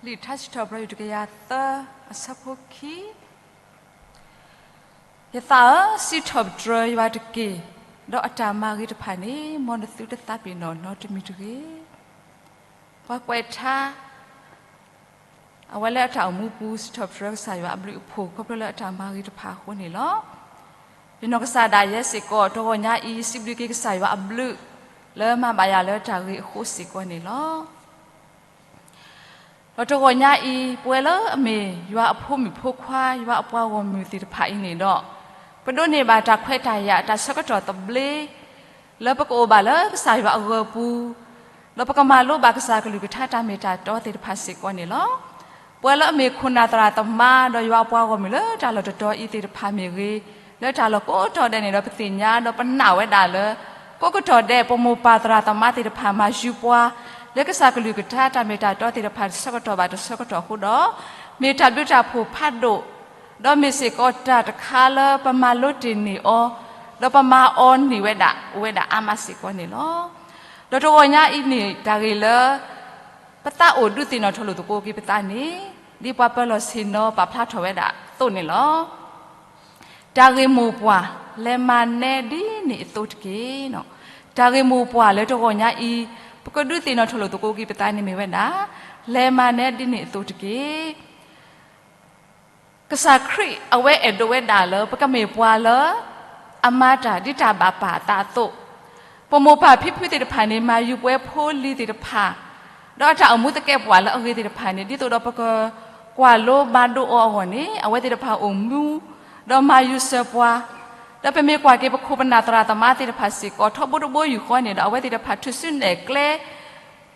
လံာ်ထါစံးထီၣ်ပတြၢၤ တကယၤသၢ အဆၢဖိခံ. ယသးဧၢ, စံးထီၣ်ပတြၢၤယွၤတက့ၢ်, ဒီးအတၢ်မၤဂ့ၤတဖၣ်န့ၣ် မ်နသုတသးပ့ၤနီၣ်နီတမံၤတဂ့ၤ. ပှၤကွဲးထါ အဝဲလၢအတၢ်အိၣ်မူပူၤ စံးထီၣ်ပတြၢၤကစၢ်ယွၤအဘျုးအဖှိၣ် ခီဖျိလၢအတၢ်မၤဂ့ၤတဖၣ်အဃိန့ၣ်လီၤ. ယနီၢ်ကစၢ်ဒၣ်ယဲစ့ၢ်ကီး တဂီၤညါအံၤ ယစံးဘျုးက့ၤကစၢ်ယွၤအဘျုး လၢမၤဘၣ်ယၤလၢတၢ်ဂ့ၤအဃိစ့ၢ်ကီးန့ၣ်လီၤ. ဒီးတဂီၤညါအံၤ ပဝဲလၢအမ့ၢ်ယွၤအဖိမုၣ်ဖိခွါ ယွၤအပှၤဂီၢ်မုၢ်သ့ၣ်တဖၣ်အံၤန့ၣ်ဒီး ပဒိးန့ၢ်ဘၣ်တၢ်ခွဲးတၢ်ယာ် တၢ်ဆၢကတီၢ်သဘျ့ လၢပကအိၣ်ဘၣ်လၢကစၢ်ယွၤအဂီၢ်ပူၤ, ဒီးပကမၤလိဘၣ်ကစၢ်ကလုၢ်ကထါတၢ်မ့ၢ်တၢ်တီသ့ၣ်တဖၣ်စ့ၢ်ကီးန့ၣ်လီၤ. ပဝဲလၢအမ့ၢ်ခိၣ်နၢ်သရၣ်သမါ ဒီးယွၤအပှၤဂီၢ်မုၢ်လၢတၢ်လီၢ်တတီၤအံၤသ့ၣ်တဖၣ်မ့ၢ်ဂ့ၤ, လၢတၢ်လီၢ်ကိးတီၤဒဲးန့ၣ်ဒီး ပသ့ၣ်ညါဒီးပနာ်ဝဲဒၣ်လၢ ကိးကတီၢ်ဒဲး ပမိၢ်ပၢ်သရၣ်သမါသ့ၣ်တဖၣ်မၤယူၤပှၤ လၢကစၢ်ကလုၢ်ကထါတၢ်မ့ၢ်တၢ်တီသ့ၣ်တဖၣ်တဆၢကတီၢ်ဘၣ်တဆၢကတီၢ်အဃိဒီး မ့ၢ်တၢ်ဘျုးတၢ်ဖှိၣ်ဖးဒိၣ် ဒီးမ့ၢ်စ့ၢ်ကီးတၢ်တခါလၢပမၤလိတ့ၢ်န့ၢ်အီၤ, ဒီးပမၤအီၤန့ၢ်ဝဲဒၣ် အိၣ်ဝဲဒၣ်အါမးစ့ၢ်ကီးန့ၣ်လီၤ. ဒီးတဂီၤညါအံၤန့ၣ် တၢ်ဂ့ၢ်လၢ ပသးအိၣ်ဒုးသ့ၣ်နီၣ်ထီၣ်လိာ်သကိးက့ၤပသးန့ၣ် ဒ်ပှၤပၢၤလီၢ်ဆ့ၣ်နီၤပာ်ဖျါထီၣ်ဝဲဒၣ်အသိးန့ၣ်လီၤ. တၢ်ဂ့ၢ်မိၢ်ပှၢ် လဲၤမၤနဲဒ်န့ၣ်အသိးတက့ၢ်. တၢ်ဂ့ၢ်မိၢ်ပှၢ်လၢတဂီၤညါအံၤ ပကဒုးသ့ၣ်နီၣ်ထီၣ်လိာ်သကိးက့ၤပသးန့ၣ်မ့ၢ်ဝဲဒၣ် လဲၤမၤနဲဒ်န့ၣ်အသိးတက့ၢ်. ကစၢ်ခရံာ်အဝဲအဲၣ်ဒိးဝဲဒၣ်လၢ ပကမ့ၢ်ပှၤလၢ အမၤတၢ်ဒ်တၢ်ဘၣ်ပၢ်အသးအသိး, ပမိၢ်ပၢ်ဖံဖုသ့ၣ်တဖၣ်န့ၣ် မၤယူၤပှဲၤဖိလံၤသ့ၣ်တဖၣ်, ဒီးအတၢ်အိၣ်မူသကဲးပဝးလၢအဂ့ၤသ့ၣ်တဖၣ်န့ၣ် ဒ်သိးဒီးပကကွၢ်လိဘၣ်ဒိအီၤအဂီၢ်န့ၣ် အဝဲသ့ၣ်တဖၣ်အိၣ်မူ ဒီးမၤယူၤစၢၤပှၤ, ဒီးပမ့ၢ်ကွၢ်က့ၤပခိၣ်ပနၢ်သရၣ်သမါသ့ၣ်တဖၣ်စ့ၢ်ကီး ထီဘိတဘိယူၢ်ဃီန့ၣ်ဒီး အဝဲသ့ၣ်တဖၣ်ထုးစုနဲၣ်ကျဲ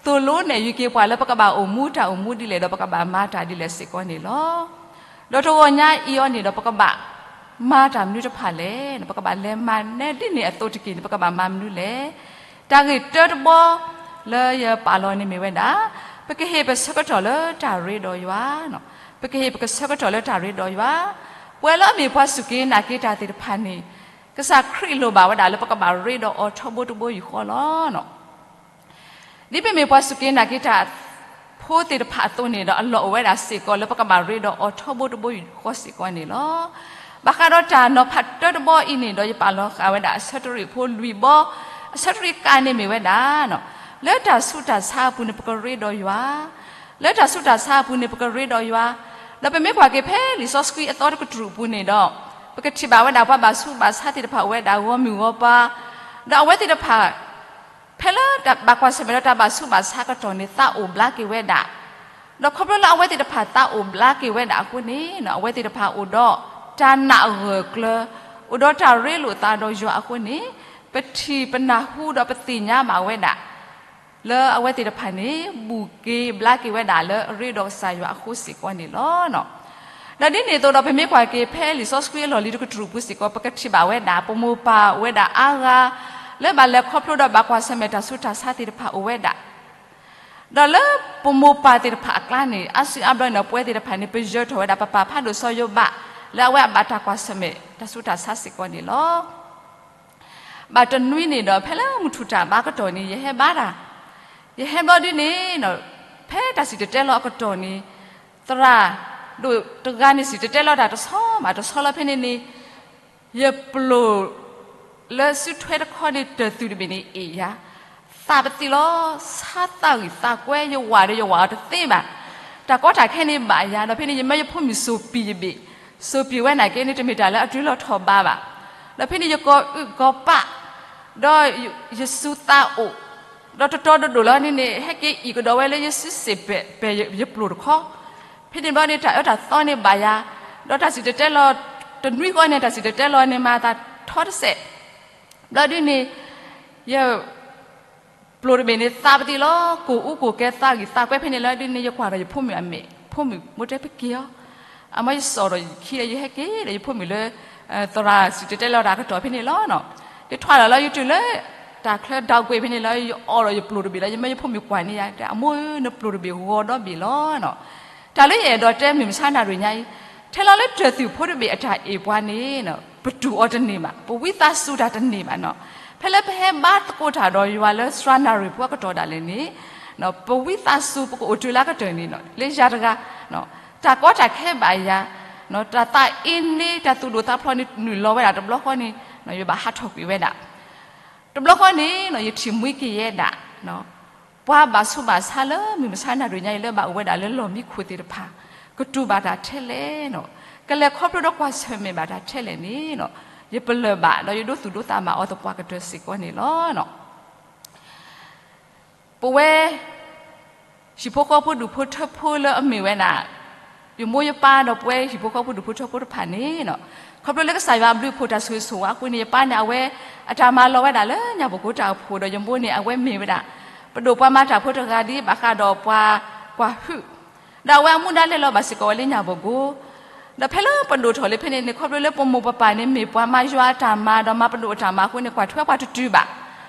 သိၣ်လိနဲၣ်ယုၤက့ၤပှၤလၢပကဘၣ်အိၣ်မူတၢ်အိၣ်မူဒ်လဲၣ်ဒီးပကဘၣ်မၤတၢ်ဒ်လဲၣ်စ့ၢ်ကီးန့ၣ်လီၤ. ဒီးတဂီၤညါအံၤအီၤန့ၣ်ဒီးပကဘၣ်မၤတၢ်မနုၤတဖၣ်လဲၣ်, ပကဘၣ်လဲၤမၤနဲဒ်န့ၣ်အသိးတက့ၢ်န့ၣ် ပကဘၣ်မၤမနုၤလဲၣ်. တၢ်ဂ့ၢ်တၢတဘီ လၢယပာ်လီၤန့ၣ်မ့ၢ်ဝဲဒၣ် ပကဟ့ၣ်ပဆၢကတီၢ်လၢတၢ်ရ့ဒီးယွၤ, ပကဟ့ၣ်ပကဆၢကတီၢ်လၢတၢ်ရ့ဒီးယွၤ, ပဝဲလၢအမ့ၢ်ပှၤစူၢ်က့ၤနာ်က့ၤတၢ်သ့ၣ်တဖၣ်န့ၣ် ကစၢ်ခရံာ်လိၣ်ဘၣ်ဝဲဒၣ်လၢပကဘၣ်ရ့ဒီးအီၤထီဘိတဘိယူၢ်ဃီလီၤ. ဒ်ပမ့ၢ်ပှၤစူၢ်က့ၤနာ်က့ၤတၢ် ဖိသ့ၣ်တဖၣ်အသိးန့ၣ်ဒီး အလီၢ်အိၣ်ဝဲဒၣ်စ့ၢ်ကီးလၢပကဘၣ်ရ့ဒီးအီၤထီဘိတဘိယူၢ်ဃီစ့ၢ်ကီးန့ၣ်လီၤ. ဘၣ်ဃးဒီးတၢ်နီၤဖးတၢတဘီအံၤန့ၣ်ဒီး ယပာ်လီၤဃာ်ဝဲဒၣ်အဆၢတရံးဖိလွံၢ်ဘီ, အဆၢတရံးကးန့ၣ်မ့ၢ်ဝဲဒၣ် လၢတၢ်ဆူးတၢ်ဆါအပူၤန့ၣ် ပကရ့ဒီးယွၤ, လၢတၢ်ဆူးတၢ်ဆါအပူၤန့ၣ် ပကရ့ဒီးယွၤ, ဒီးပမ့ၢ်ကွၢ်က့ၤဖဲလံာ်စီဆှံအသီတကတြူၢ်အပူၤန့ၣ်ဒီး ပကထံၣ်ဘၣ်ဝဲဒၣ်ပှၤဘၣ်ဆူးဘၣ်ဆါသ့ၣ်တဖၣ်အိၣ်ဝဲဒၣ်ဂီၢ်မုၢ်ဂီၢ်ပၤ, ဒီးအဝဲသ့ၣ်တဖၣ် ဖဲလၢတၢ်ဘၣ်ကွၢ်ဆၢၣ်မဲာ်ဒီးတၢ်ဘၣ်ဆူးဘၣ်ဆါကတီၢ်န့ၣ် သးအိၣ်ဘျါက့ၤဝဲဒၣ်, ဒီးခီဖျိလၢအဝဲသ့ၣ်တဖၣ်သးအိၣ်ဘျါက့ၤဝဲဒၣ်အဃိန့ၣ် အဝဲသ့ၣ်တဖၣ်အိၣ်ဒီးတၢ်နာ်အဂၢၢ်အကျၢၤ, အိၣ်ဒီးတၢ်ရ့လိာ်သးဒီးယွၤအဃိန့ၣ် ပထံၣ်ပနၢ်ဟူဒီးပသ့ၣ်ညါဘၣ်ဝဲဒၣ် လၢအဝဲသ့ၣ်တဖၣ်န့ၣ် ဘူၣ်က့ၤဘျါက့ၤဝဲဒၣ်လၢအရ့ဒီးကစၢ်ယွၤအဃိစ့ၢ်ကီးန့ၣ်လီၤ. ဒီးဒ်န့ၣ်အသိးဒီး ပမ့ၢ်ကွၢ်က့ၤဖဲလံာ်စီဆှံအလီၢ်လံၤတကတြူၢ်ပူၤစ့ၢ်ကီး ပကထံၣ်ဘၣ်ဝဲဒၣ် ပမိၢ်ပၢ်အိၣ်ဝဲဒၣ်အါဂၤ လၢဘၣ်လဲၤခီဖျိဒီးဘၣ်ကွၢ်ဆၢၣ်မဲာ်တၢ်ဆူးတၢ်ဆါသ့ၣ်တဖၣ်အိၣ်ဝဲဒၣ် ဒီးလၢပမိၢ်ပၢ်သ့ၣ်တဖၣ်အကျါန့ၣ် အါစုအါဘျီန့ၣ် ပဝဲသ့ၣ်တဖၣ်န့ၣ် ပယၢၤထီၣ်ဝဲဒၣ်ပပၢ်ဖးဒိၣ်စီၤယိၤဘး လၢအဝဲအဘၣ်တၢ်ကွၢ်ဆၢၣ်မဲာ်တၢ်ဆူးတၢ်ဆါစ့ၢ်ကီးန့ၣ်လီၤ. ဘၣ်တနွံန့ၣ်ဒီး ဖဲလၢမုၢ်ထူၣ်တၢ်ဘါကတီၢ်န့ၣ် ယဟဲဘါတၢ်, ယဟဲဘျီဒ်န့ၣ် ဖဲတၢ်စံၣ်တဲၤတဲလီၤအကတီၢ်န့ၣ် သရၣ်ဒိၣ်တဂၤန့ၣ် စံၣ်တဲၤတဲလီၤတၢ်တဆီဘၣ်တဆီလီၤဖဲန့ၣ်န့ၣ် ယပျိာ်လၢစုထွဲတခီန့ၣ် တၢၢ်သူၣ်တဘ့ၣ်န့ၣ်အ့ၣ်ယၤ, သးပသံးလီၤ, ဆါသးဂံၢ်သးကွဲ, ယဝၤဒီးယဝၤအီၤတသ့ဘၣ်. တၢ်ကီတၢ်ခဲန့ၣ်ဘၣ်ယၤ, ဒီးဖဲန့ၣ် ယမၢယဖိမုၣ်စိာ်ပံာ်ယဘ့ၣ်, စိာ်ပံာ်ဝဲနာ်က့န့ၣ် တမ့ၢ်တၢ်လၢအတုၤလီၤထီၣ်ဘးဘၣ်. ဒီးဖဲန့ၣ် ယကိးအုၣ်ကိးပာ်, ဒီးယစူးသးအိၣ်, ဒီးတတီၤဒိၣ်ဒိၣ်လီၤန့ၣ်န့ၣ် ဟဲက့ၤအံၣ်ကဒီးဝဲလၢယစုစ့ၣ်ပျိာ်တခီ ဖဲန့ၣ်ဘျီန့ၣ် တၢ်အၢတၢ်သီန့ၣ်ဘၣ်ယၤ, ဒီးတၢ်စံၣ်တဲၤတဲလီၤ တနွံဃီန့ၣ် တၢ်စံၣ်တဲၤတဲလီၤန့ၣ် မၤသးထီတစဲး, ဘျီဒ်န့ၣ် ယပျိာ်တဘ့ၣ်န့ၣ် သးပသံးလီၤ, ကိၢ်အူကိၢ်ကဲ သးဂံၢ်သးကွဲ ဖဲန့ၣ်လီၤဒ်န့ၣ် ယကွၢ်ဒီးယဖိမုၣ်အမဲာ်, ဖိမုၣ်မိၢ်တဲပက့ၤအီၤ, အမ့ၢ်ယစိာ်ဒီးခံဒီး ယဟဲက့ၤဒီးယဖိမုၣ်လၢ သရၣ်စံၣ်တဲၤတဲလီၤတၢ်ကတီၢ်ဖဲန့ၣ်လီၤ. ယထွဲလီၤလၢ YouTube လၢ တၢ်ချၢဒၣ်ကွဲးဖဲန့ၣ်လီၤ ယအီၣ်ဒီးယပျိာ်တဘ့ၣ်လီၤ ယမၢယဖိမုၣ်ကွၢ်န့ၢ်ယၤ တဲအမိၢ်ဧၢ နပျိာ်တဘ့ၣ်ဂီၤဒီဘ့ၣ်လီၤ. တၢ်လၢယအဲၣ်ဒိးတဲမုၢ်မဆါနၣ်ရံၣ်ညါအံၤ, ထဲလီၤလၢတၢၢ်သူၣ်ဖိတဘ့ၣ်အတၢ်အ့ၣ်ပှၤန့ၣ် ပတူၢ်အီၤတန့ၢ်ဘၣ်, ပဝံသးစူၤတၢ်တန့ၢ်ဘၣ်နီၤ. ဖဲလၢပဟဲဘါသကိးတၢ်ဒီးယွၤလၢသရၣ်နၣ်ရံၣ်ဖိအကတီၢ်ဒၣ်လဲာ်န့ၣ် ပဝံသးစူၤ ပကအိၣ်တ့ၢ်လၢအကတၢၢ်န့ၣ် လၢယၤတဂၤ, တၢ်ကီတၢ်ခဲဘၣ်ယၤ, တၢ်သးအ့န့ တၢ်သူၣ်ဒိၣ်သးဖျိးန့ၣ် နုာ်လီၤဝဲဒၣ်တဘျီဃီန့ၣ် ယဘၣ်ဟးထီၣ်ကွံာ်ဝဲဒၣ်. တဘျီဃီန့ၣ် ယထံၣ်မှံကယဲဒၣ် ပှၤဘၣ်ဆူးဘၣ်ဆါလၢမုၢ်မဆါနၣ်ရံၣ်ညါအံၤ လၢဘၣ်အိၣ်ဝဲဒၣ်လၢလီၢ်မံခိၣ်သ့ၣ်တဖၣ် ကတူၢ်ဘၣ်တၢ်ထဲလဲၣ်, ကလဲၤခီဖျိဒီးကွၢ်ဆၢၣ်မဲာ်ဘၣ်တၢ်ထဲလဲၣ်န့ၣ် ယပလၢၢ်ဘၣ်ဒီးယဒိသူၣ်ဒိသးမၤအီၤသပှၢ်ကတၢၢ်စ့ၢ်ကီးန့ၣ်လီၤ. ပဝဲ ဟံၣ်ဖိဃီဖိဒူၣ်ဖိထၢဖိလၢအမ့ၢ်ဝဲဒၣ် ယမိၢ်ယပၢ်ဒီးပဝဲဟံၣ်ဖိဃီဖိဒူၣ်ဖိထၢဖိတဖၣ်န့ၣ် ခီဖျိလၢကစၢ်ယွၤအဘျုးအဖှိၣ်တၢ်ဆိၣ်ဂ့ၤဆိၣ်ဝါအဃိန့ၣ် ယပၢ်န့ၣ် အဝဲအတၢ်မၤလီၤဝဲဒၣ်လၢညၣ်ဘိၣ်ကိတၢ်အိၣ်ဖှိၣ်ဒီး ယမိၢ်န့ၣ် အဝဲမ့ၢ်ဝဲဒၣ် ပဒိၣ်ပှၤမၤတၢ်ဖိတဂၤဒ်ဘၣ်ဃးဒီးပှၤကွၢ်ဟုၣ် ဒီးအဝဲအမူဒါလဲၤလီၤဘၣ်စ့ၢ်ကီးဝဲလၢညၣ်ဘိၣ်ကိ ဒီးဖဲလၢပဒိၣ်ထီၣ်လံဖဲန့ၣ်န့ၣ် ခီဖျိလၢပမိၢ်ပပၢ်န့ၣ် မ့ၢ်ပှၤမၤယွၤအတၢ်မၤဒီးမၤပဒိၣ်အတၢ်မၤအဃိန့ၣ် ကွၢ်ထွဲပှၤတတုၤဘၣ်.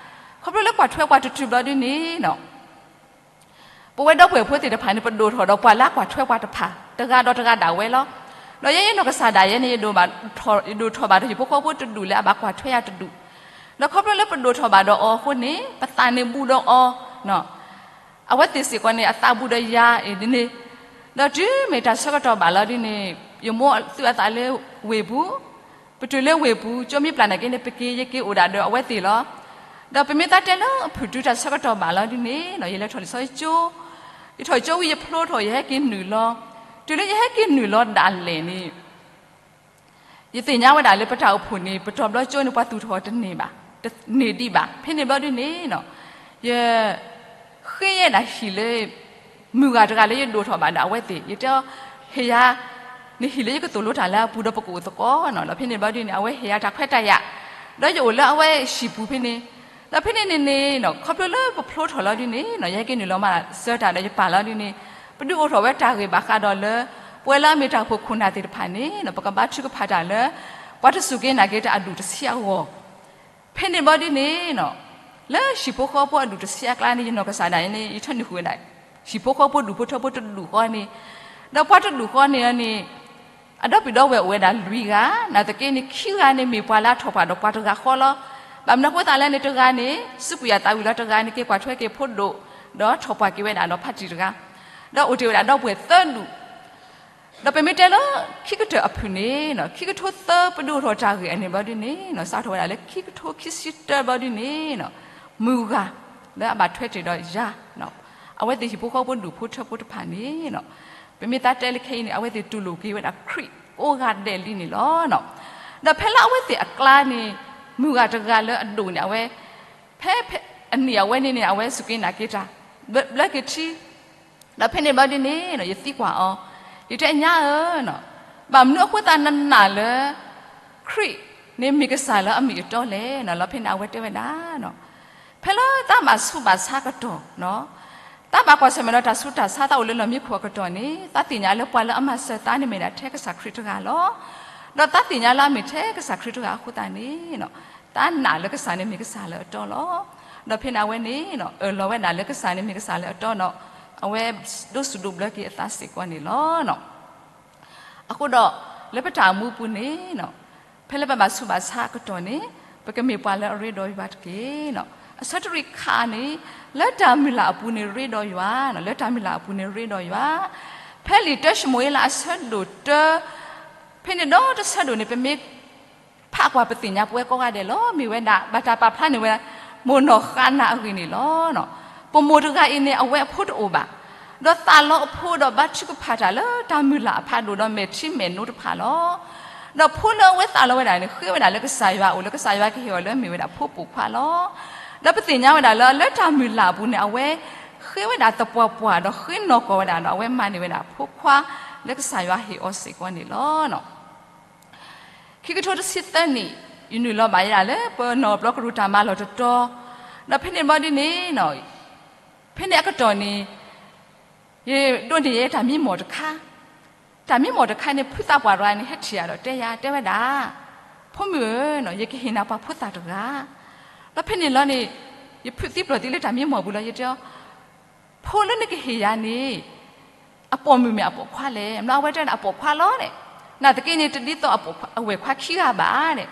ခီဖျိလၢကွၢ်ထွဲပှၤတတုၤဘျီဒ်န့ၣ် ပဝဲဒီပုၢ်ဝဲၢ်ဖိသ့ၣ်တဖၣ်န့ၣ် ပဒိၣ်ထီၣ်ဒီးပှၤလၢအကွၢ်ထွဲပှၤတဖၣ် တဂၤဒီးတဂၤဒၣ်ဝဲလီၤ. ဒီးယဲယနီၢ်ကစၢ်ဒၣ်ယဲန့ၣ် ယဒိၣ်ထီၣ်ဘၣ်ဒီး ဟံၣ်ဖိဃီဖိတဒူၣ်လၢအဘၣ်ကွၢ်ထွဲယၤတဒူၣ်, ဒီးခီဖျိလၢပဒိၣ်ထီၣ်ဘၣ်ဒီးအီၤအဃိန့ၣ် ပသးန့ၣ်ဘူးဒီးအီၤ အဝဲသ့ၣ်စ့ၢ်ကီးန့ၣ် အသးဘူးဒီးယၤအံၤဒ်န့ၣ်, ဒီးတုၤမ့ၢ်တၢ်ဆၢကတီၢ်ဘၣ်လီၤဒ်န့ၣ် ယမိၢ်သုးအသးလၢဝ့ၢ်ပူၤ, ပတုၤလၢဝ့ၢ်ပူၤ ကၠိမ့ၢ်ပျၢ်နာ်က့န့ၣ် ပက့ၤ ယက့ၤအိၣ်ဒၣ်ဒီးအဝဲသ့ၣ်လီၤ. ဒီးပမ့ၢ်သးတဲလၢဖုၣ်တုၤတၢ်ဆၢကတီၢ်ဘၣ်လီၤဒ်န့ၣ် ယလဲၤထီၣ်လံာ်စီဆှံကၠိ, ယထီၣ်ကၠိဝံၤယဖျိထီၣ် ယဟဲက့ၤနုာ်လီၤ. တုၤလၢယဟဲက့ၤနုာ်လီၤဒၣ်လဲာ်န့ၣ် ယသ့ၣ်ညါဝဲဒၣ်လၢပတၢ်အိၣ်ဖှိၣ်န့ၣ် ပတီၢ်ဘျီကၠိန့ၣ် ပှၤသူၣ်ထီၣ်တန့ၢ်ဘၣ်, တန့ၢ်ဒံးဘၣ်. ဖဲန့ၣ်ဘျီဒ်န့ၣ် ယဃ့ယဲဒၣ်ဟံၣ်လၢ မုၢ်ဂၤတဂၤလၢယဒိၣ်ထီၣ်ဘၣ်ဒီးအဝဲသ့ၣ်, ယတဲအီၤ ဟ့ၣ်ယၤ, နဟံၣ်လၢယကသိၣ်လိတၢ်လၢအပူၤဒီးပကအိၣ်သကိးနီၤ. ဒီးဖဲန့ၣ်ဘျီဒ်န့ၣ် အဝဲဟ့ၣ်ယၤတၢ်ခွဲးတၢ်ယာ်, ဒီးယအိၣ်လၢအဝဲဟံၣ်ပူၤဖဲန့ၣ်. ဒီးဖဲန့ၣ်န့ၣ်န့ၣ် ခီဖျိလၢပဖျိထီၣ်လီၤဒ်န့ၣ် ယဟဲက့ၤနုာ်လီၤမၤစၢၤတၢ်ဒီးယပၢ်လီၤဒ်န့ၣ် ပဒုးအိၣ်ထီၣ်ဝဲတၢ်ဂ့ၢ်ဘၣ်ဃးဒီးလၢ ပဝဲလၢအမ့ၢ်တၢ်အိၣ်ဖှိၣ်ခိၣ်နၢ်သ့ၣ်တဖၣ်န့ၣ် ပကဘါထုကဖၣ်တၢ်လၢ ပှၤတစူၢ်က့ၤနာ်က့ၤတၢ်အဒူၣ်တဆံအဂီၢ်. ဖဲန့ၣ်ဘျီဒ်န့ၣ် လၢဟံၣ်ဖိဃီဖိအဒူၣ်တဆံအကျါန့ၣ် ယနီၢ်ကစၢ်ဒၣ်ယဲန့ၣ် ယထၢနုာ်ဃုာ်ဝဲဒၣ် ဟံၣ်ဖိဃီဖိဒူၣ်ဖိထၢဖိတဒူၣ်ဃီန့ၣ်, ဒီးပှၤတဒူၣ်ဃီန့ၣ်န့ၣ် အဒီပုၢ်ဒီဝဲၢ်အိၣ်ဝဲဒၣ်လွံၢ်ဂၤ, နာ်သက့န့ၣ် ခံဂၤန့ၣ်မ့ၢ်ပှၤလၢအထီၣ်ပှၢ်ဒီးပှၤတဂၤဃီလီၤ. ဘၣ်မနုၤအဃိသတးလဲၣ်န့ၣ် တဂၤန့ၣ် စူးကွံာ်ယၤသးဝံၣ်လီၤ, တဂၤန့ၣ် က့ၤကွၢ်ထွဲက့ၤဖိဒိၣ် ဒီးထီၣ်ပှၢ်က့ၤဝဲဒၣ်ဒီးဖါတံၢ်တဂၤ, ဒီးအိၣ်တ့ၢ်ဝဲဒၣ်ဒီပုၢ်ဝဲၢ်သၢဒူၣ် ဒီးပမ့ၢ်တဲလၢခံကတၢၢ်အဖုၣ်န့ၣ် ခံကထိသၢပဒုးအိၣ်ထီၣ်တၢ်ဂ့ၢ်အန့ၣ်ဘျီဒ်န့ၣ် စးထီၣ်ဝဲဒၣ်လၢခံကထိခံဆံတၢဘျီဒ်န့ၣ် မုၢ်ဂၤလၢအဘၣ်ထွဲတ့ၢ်ဒီးယၤ အဝဲသ့ၣ်ဟံၣ်ဖိဃီဖိဒူၣ်ဖိထၢဖိတဖၣ်န့ၣ် ပမ့ၢ်သးတဲလၢခဲအံၤန့ၣ် အဝဲသ့ၣ်တူၢ်လိာ်က့ၤဝဲဒၣ်ခရံာ်ကိးဂၤဒဲးလံန့ၣ်လီၤ. ဒီးဖဲလၢအဝဲသ့ၣ်အကျါန့ၣ် မုၢ်ဂၤတဂၤလၢအဒိၣ်န့ၣ် အဝဲ ဖဲ ဖဲအနံၣ်အဝဲန့ၣ်န့ၣ် အဝဲစူၢ်က့ၤနာ်က့ၤတၢ် ဘျၢက့ၤထံ ဒီးဖဲန့ၣ်ဘျီဒ်န့ၣ် ယသံကွၢ်အီၤ, ယတဲညါဧၢ, ဘၣ်မနုၤအဃိသတးနနာ်လၢ ခရံာ်န့ၣ်မ့ၢ်ကစၢ်လၢအမ့ၢ်အတီလဲၣ်. ဒီးဖဲန့ၣ်အဝဲတဲဝဲဒၣ် ဖဲလၢသးဘၣ်ဆူးဘၣ်ဆါကတီၢ်, သးဘၣ်ကွၢ်ဆၢၣ်မဲာ်ဒီးတၢ်ဆူးတၢ်ဆါ သးအိၣ်လၢလီၢ်မံခိၣ်အကတီၢ်န့ၣ် သးသ့ၣ်ညါလၢပှၤလၢအမၤစၢၤသးန့ၣ်မ့ၢ်ဒၣ်ထဲကစၢ်ခရံာ်တဂၤလီၤ. ဒီးသးသ့ၣ်ညါလၢအမ့ၢ်ထဲကစၢ်ခရံာ်တဂၤအဃိသတးန့ၣ် သးနာ်လၢကစၢ်န့ၣ်မ့ၢ်ကစၢ်လၢအတီလီၤ. ဒီးဖဲန့ၣ်အဝဲန့ၣ် အၢၣ်လီၤဝဲဒၣ်လၢကစၢ်န့ၣ်မ့ၢ်ကစၢ်လၢအတီဒီး အဝဲဒိးစူၣ်ဒိးဘျၢက့ၤအသးစ့ၢ်ကီးန့ၣ်လီၤ. အဃိဒီး လၢပတၢ်အိၣ်မူအပူၤန့ၣ် ဖဲလၢပဘၣ်ဆူးဘၣ်ဆါအကတီၢ်န့ၣ် ပကမ့ၢ်ပှၤလၢအရ့ဒီးယွၤတက့ၢ်. အဆၢတရံးခါန့ၣ် လၢတၢ်မုၢ်လၢ်အပူၤန့ၣ်ရ့ဒီးယွၤ, လၢတၢ်မုၢ်လၢ်အပူၤန့ၣ်ရ့ဒီးယွၤ. ဖဲလံာ်တၢၡမူၤအ့လးအဆၢဒိၣ်တၢ ဖဲန့ၣ်ဒီးတဆၢဒိၣ်န့ၣ် ပမ့ၢ် ဖးကွၢ်ပသ့ၣ်ညါပဝဲကိးဂၤဒဲးလီၤ. မ့ၢ်ဝဲဒၣ် ဘၣ်တၢ်ပာ်ဖျါန့ၢ်ဝဲ မိၢ်နီၢ်ဃါနၤအဂ့ၢ်န့ၣ်လီၤ. ပမိၢ်တဂၤအံၤန့ၣ် အဝဲအဖိတအိၣ်ဘၣ်. ဒီးသးလီအဖိဒီးဘါထုကဖၣ်တၢ်လၢတၢ်မုၢ်လၢ်အဖးဒိၣ်ဒီးမဲာ်ထံမဲာ်နိတဖၣ်လီၤ. ဒီးဖိလၢအဝဲသးလီဝဲဒၣ်န့ၣ် ဃ့ဝဲဒၣ်လၢကစၢ်ယွၤအအိၣ် လၢကစၢ်ယွၤကဟ့ၣ်အီၤလၢမ့ၢ်ဝဲဒၣ်ဖိပိာ်ခွါလီၤ. ဒီးပသ့ၣ်ညါဝဲဒၣ်လၢ လၢတၢ်မုၢ်လၢ်အပူၤန့ၣ် အဝဲဃ့ဝဲဒၣ်သပှၢ်ပှၢ်ဒီးဃ့နီၢ်ကီၢ်ဝဲဒၣ်ဒီး အဝဲမၤန့ၢ်ဝဲဒၣ်ဖိခွါလၢကစၢ်ယွၤဟ့ၣ်အီၤစ့ၢ်ကီးန့ၣ်လီၤ. ခံကထိတဆံသၢနံၣ် ယနုာ်လီၤဘၣ်ယဲဒၣ်လၢပနီၢ်ဘျီကရူၢ်တၢ်မၤလီၢ်တတီၤ, ဒီးဖဲန့ၣ်ဘျီဒ်န့ၣ် ဖဲန့ၣ်အကတီၢ်န့ၣ် ယဒိးန့ၢ်ယဲတၢ်မံမီၢ်တခါ, တၢ်မံမီၢ်တခါန့ၣ် ဖုသးပှၢ်တဂၤန့ၣ် ဟဲထံၣ်ယၤဒီးတဲယၤ တဲဝဲဒၣ်, ဖိမုၣ်ဧၢ, ယကဟ့ၣ်နၤပှၤဖိသၣ်တဂၤ. ဒီးဖဲန့ၣ်လီၤန့ၣ် ယဖုးသံပျိၢ်သံလၢတၢ်မံမီၢ်ပူၤလီၤ ယတဲအီၤ ဖိလၢနကဟ့ၣ်ယၤန့ၣ် အပိာ်မုၣ်မ့ၢ်အပိာ်ခွါလဲၣ်. မ့ၢ်အဝဲတဲဒၣ်အပိာ်ခွါလီၤန့ၣ်, နာ်သက့န့ၣ် တဒ်သိးအဝဲၢ်ခွါခံဂၤဘၣ်န့ၣ်.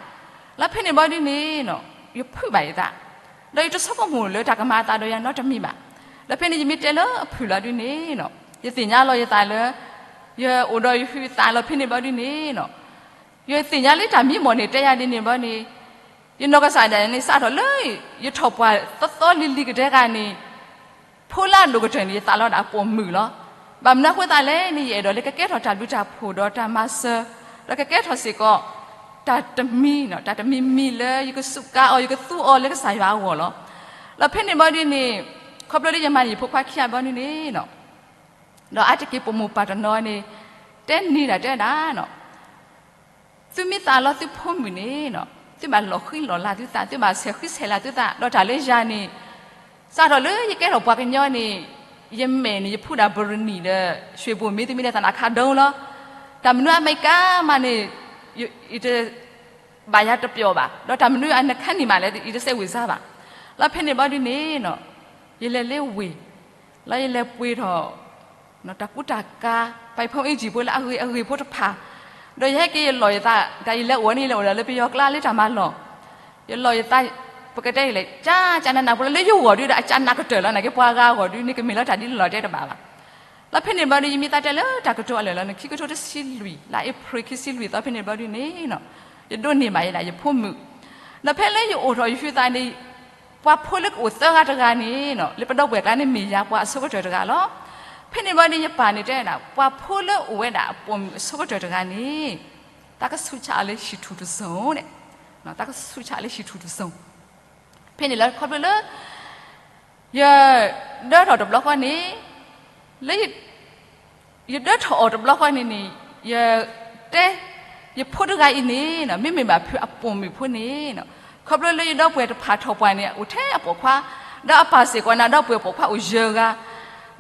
လီၤဖဲန့ၣ်ဘျီဒ်န့ၣ် ယဖုးဘၣ်ယသး, ဒီးယတဆိကမိၣ်လၢတၢ်ကမၤအသးဒီးယၤနီတမံၤဘၣ်. ဒီးဖဲန့ၣ်ယမ့ၢ်တဲလၢအဖုၣ်လီၤဒုန့ၣ်နီၤ, ယသ့ၣ်ညါလီၤယသးလၢ ယအိၣ်ဒီးယဟုသးလီၤဖဲန့ၣ်ဘျီဒုန့ၣ်နီၤ, ယသ့ၣ်ညါလၢတၢ်မံမီၢ်န့ၣ်တဲယၤဒ်န့ၣ်ဘျီန့ၣ်, ယနီၢ်ကစၢ်ဒၣ်န့ၣ် စးထီၣ်လၢ ယထီၣ်ပှၢ်သီသီလံၤလံၤကတၢၢ်တဂၤန့ၣ် ဖိလၢအဒိၣ်ကတၢၢ်န့ၣ် ယသးလီၤဒၣ်ပိာ်မုၣ်လီၤ. ဘၣ်မနုၤအဃိသတးလဲၣ်န့ၣ် ယအဲၣ်ဒိးလၢကကဲထီၣ်တၢ်ဘျုးတၢ်ဖှိၣ်ဒီးတၢ်မၤစၢၤ, ဒီးကကဲထီၣ်စ့ၢ်ကီး တၢ်တမံၤနီၤ, တၢ်တမံၤမံၤလၢယကစူးကါအီၤ ယကသူအီၤလၢကစၢ်ယွၤအဂီၢ်လီၤ. ဒီးဖဲန့ၣ်ဘျီဒုန့ၣ် ခီဖျိလၢယမၤန့ၢ်ယဖိခွါခံဂၤဘျီဒုန့ၣ်နီၤ, ဒီးအါတက့ၢ်ပိာ်မုၣ်ပၢ်တနီၤန့ၣ် တဲန့ၢ်ဒၣ်တဲဒၣ်နီၤ, သုမ့ၢ်သးလီသုဖိမုၣ်န့ၣ်နီၤ, သုဘၣ်လီၤဃံလီၤလၤသုသး, သုဘၣ်ဆဲးဃံဆဲးလၤသုသး, ဒီးတၢ်လၢယၤန့ၣ် စးထီၣ်လၢယကဲထီၣ်ပှၤကညီန့ၣ်, ယမဲာ်န့ၣ် ယဖှူဒၣ်ဘရနံၣ်ဒီး ရွှေဘိုမ့ၢ်သုမ့ၢ်ဒၣ်သနာ်ခါဒိလီၤ. တၢ်မနုၤအမဲရကၤမးန့ၣ် ယတဘၣ်ယၤတပျီၤဘၣ်, ဒီးတၢ်မနုၤအနခါနံၣ်မးလဲၣ် ယတစဲးဝံၤစါဘၣ်. လီၤဖဲန့ၣ်ဘျီဒုန့ၣ်နီၤ, ယလဲၤလၢဝ့ၢ် လၢယလဲၤပှ့ၤထီၣ် တၢ်ကူတၢ်ကၤ ပာ်ဖုန်းအင်္ကျီဖိလၢအဂ့ၤအဂ့ၤဖိတဖၣ်, ဒီးယဟဲက့ၤယလီၢ်ယသး, တၢ်ယလဲၤအိၣ်န့ၣ် ယလဲၤအိၣ်ဒီးလၢပယီၤကျါလၢတၢ်မၤလီၢ်, ယလီၢ်ယသး, ပကတဲလဲၣ် ကၠါကၠါနးနးဖိလၢ လၢယဂီၢ်ဒုဒီးအကၠါနးကတၢၢ်လီၤ, နာ်က့ပှၤဂၤဂီၢ်ဒုန့ၣ် ကမ့ၢ်လၢတၢ်ဒ်လီၢ်တဲတဘၣ်ဘၣ်. လီၤဖဲန့ၣ်ဘျီဒု ယမ့ၢ်သးတဲလၢတၢ်ကတိၤအလၢာ်လီၤန့ၣ် ခံကထိတဆံလွံၢ် လါအ့ဖြ့ၣ်ခံဆံလွံၢ်သီဖဲန့ၣ်ဘျီဒုန့ၣ်နီၤ, ယဒိးန့ၢ်ဘၣ်ယဒၣ်ယဖိမုၣ်, ဒီးဖဲလၢယအိၣ်ထီၣ်ယဟုသးန့ၣ် ပှၤဖိလၢကအိၣ်သၢဂၤတဂၤန့ၣ်နီၤ, လၢပဒီပုၢ်ဝဲၢ်ကျါန့ၣ် မ့ၢ်ယၤပှၤအဆိကတၢၢ်တဂၤလီၤ. ဖဲန့ၣ်ဘျီဒု ယပၢ်န့ၣ်တဲဒၣ် ပှၤဖိလၢအိၣ်ဝဲဒၣ်အပိာ်မုၣ်အဆိကတၢၢ်တဂၤန့ၣ် တၢ်ကဆူးဆါအီၤလၢဟံၣ်ထူၣ်တစိၤန့ၣ်, တၢ်ကဆူးဆါလၢဟံၣ်ထူၣ်တစိၤ. ဖဲန့ၣ်လၢခီဖျိလၢ ယဒၢထီၣ်တဘျီဃီန့ၣ်, လၢ ယဒၢထီၣ်အီၤတဘျီဃီန့ၣ်န့ၣ်, ယတဲ ယဖိတဂၤအံၤန့ၣ်နီၤ, မ့မ့ၢ်ဘၣ်ဖုအပိာ်မုၣ်ဖိန့ၣ်နီၤ, ခီဖျိလၢယဒီပုၢ်ဝဲၢ်တဖၣ်ထီၣ်ပှၢ်န့ၣ် အိၣ်ထဲအပိာ်ခွါ, ဒီးအပၢ်စ့ၢ်ကီးန့ၣ်ဒီပုၢ်ဝဲၢ်ပိာ်ခွါအိၣ်ယဲၢ်ဂၤ,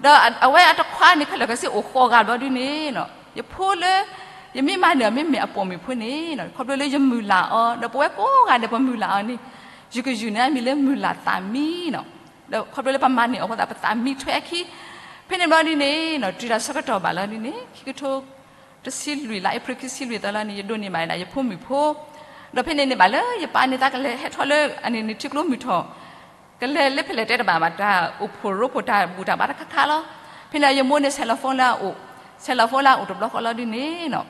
ဒီးအဝဲအတခွါန့ၣ် ခဲလၢာ်ခဲဆ့အိၣ်ဃိးဂၤဘျီဒုန့ၣ်နီၤ, ယဖိလၢ ယမ့ၢ်မၤန့ၢ်အီၤမ့မ့ၢ်အပိာ်မုၣ်ဖိန့ၣ်နီၤ, ခီဖျိလၢယမုၢ်လၢ်အီၤ ဒီးပဝဲကိးဂၤဒဲးပမုၢ်လၢ်အီၤန့ၣ်, ယကယုၢ်န့ၢ်အမံၤလၢမုၢ်လၢ်သးမံနီၤ, ဒီးခီဖျိလၢပမၤန့ၢ်အီၤအဃိသတး ပသးမံထွဲအခံ, ဖဲန့ၣ်ဘျီဒုန့ၣ်နီၤ, တုၤတၢ်ဆၢကတီၢ်ဘၣ်လီၤဒုန့ၣ် ခံကထိတဆံလွံၢ် လါအ့ဖြ့ၣ်ခံဆံလွံၢ်သီလီၤန့ၣ် ယဒိးန့ၢ်ဘၣ်ဒၣ်ယဖိမုၣ်ဖိ, ဒီးဖဲန့ၣ်န့ၣ်ဘၣ်လၢယပၢ်န့ၣ်သးကလဲၤဟဲထီၣ်လၢအန့ၣ်န့ၣ်ထံကျိမုၢ်ထီၣ်, ကလဲၤလၢဖဲလဲၣ်တဲတဘၣ်ဘၣ် တၢ်အိၣ်ဖှိၣ်ရိဖှိၣ်တၢ်ဘူၣ်တၢ်ဘါတခါခါလီၤ. ဖဲန့ၣ်ယမိၢ်န့ၣ် ဆဲးလီၤ phone လၢအအိၣ်, ဆဲးလီၤ phone လၢအအိၣ်တဘျီဃီလီၤဒုန့ၣ်နီၤ,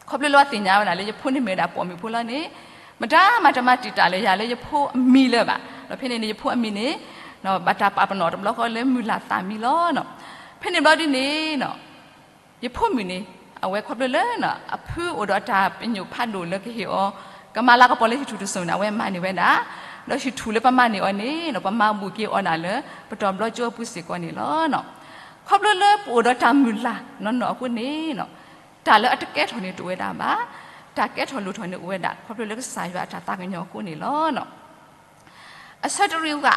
ခီဖျိလၢအသ့ၣ်ညါဝဲဒၣ်လၢယဖိန့ၣ်မ့ၢ်ဝဲဒၣ်ပိာ်မုၣ်ဖိလီၤန့ၣ်, မတၤမၤတမၤတံာ်တာ်လၢယၤလၢယဖိအမံၤလၢၤဘၣ်. ဒီးဖဲန့ၣ်န့ၣ် ယဖိအမံၤန့ၣ် ဘၣ်တၢ်ပာ်ပနီၣ်တဘျီဃီလၢမုၢ်လၢ်သးမံလီၤနီၤ. ဖဲန့ၣ်ဘျီဒုန့ၣ်နီၤ, ယဖိမုၣ်န့ၣ် အဝဲခီဖျိလၢ အဖုအိၣ်ဒီးတၢ်ပညိၣ်ဖးဒိၣ်လၢကဟ့ၣ်အီၤ ကမၤလၤကပီၤလၢဟံၣ်ထူၣ်တစိၤန့ၣ် အဝဲမၤန့ၢ်ဝဲဒၣ်, ဒီးဟံၣ်ထူၣ်လၢပမၤန့ၢ်အီၤန့ၣ်နီၤ ပမၤဘူၣ်က့ၤအီၤဒၣ်လၢ ပတီၢ်ဘျီကၠိအပူၤစ့ၢ်ကီးန့ၣ်လီၤ. ခီဖျိလၢပအိၣ်ဒီးတၢ်မုၢ်လၢ်နီၢ်နီၢ်အဃိန့ၣ်နီၤ, တၢ်လၢအတကဲထီၣ်န့ၣ်တအိၣ်ဝဲဒၣ်ဘၣ်, တၢ်ကဲထီၣ်လိၣ်ထီၣ်န့ၣ်အိၣ်ဝဲဒၣ် ခီဖျိလၢကစၢ်ယွၤအတၢ်သးကညီၤအဃိန့ၣ်လီၤ. အဆၢတရံးဂၤ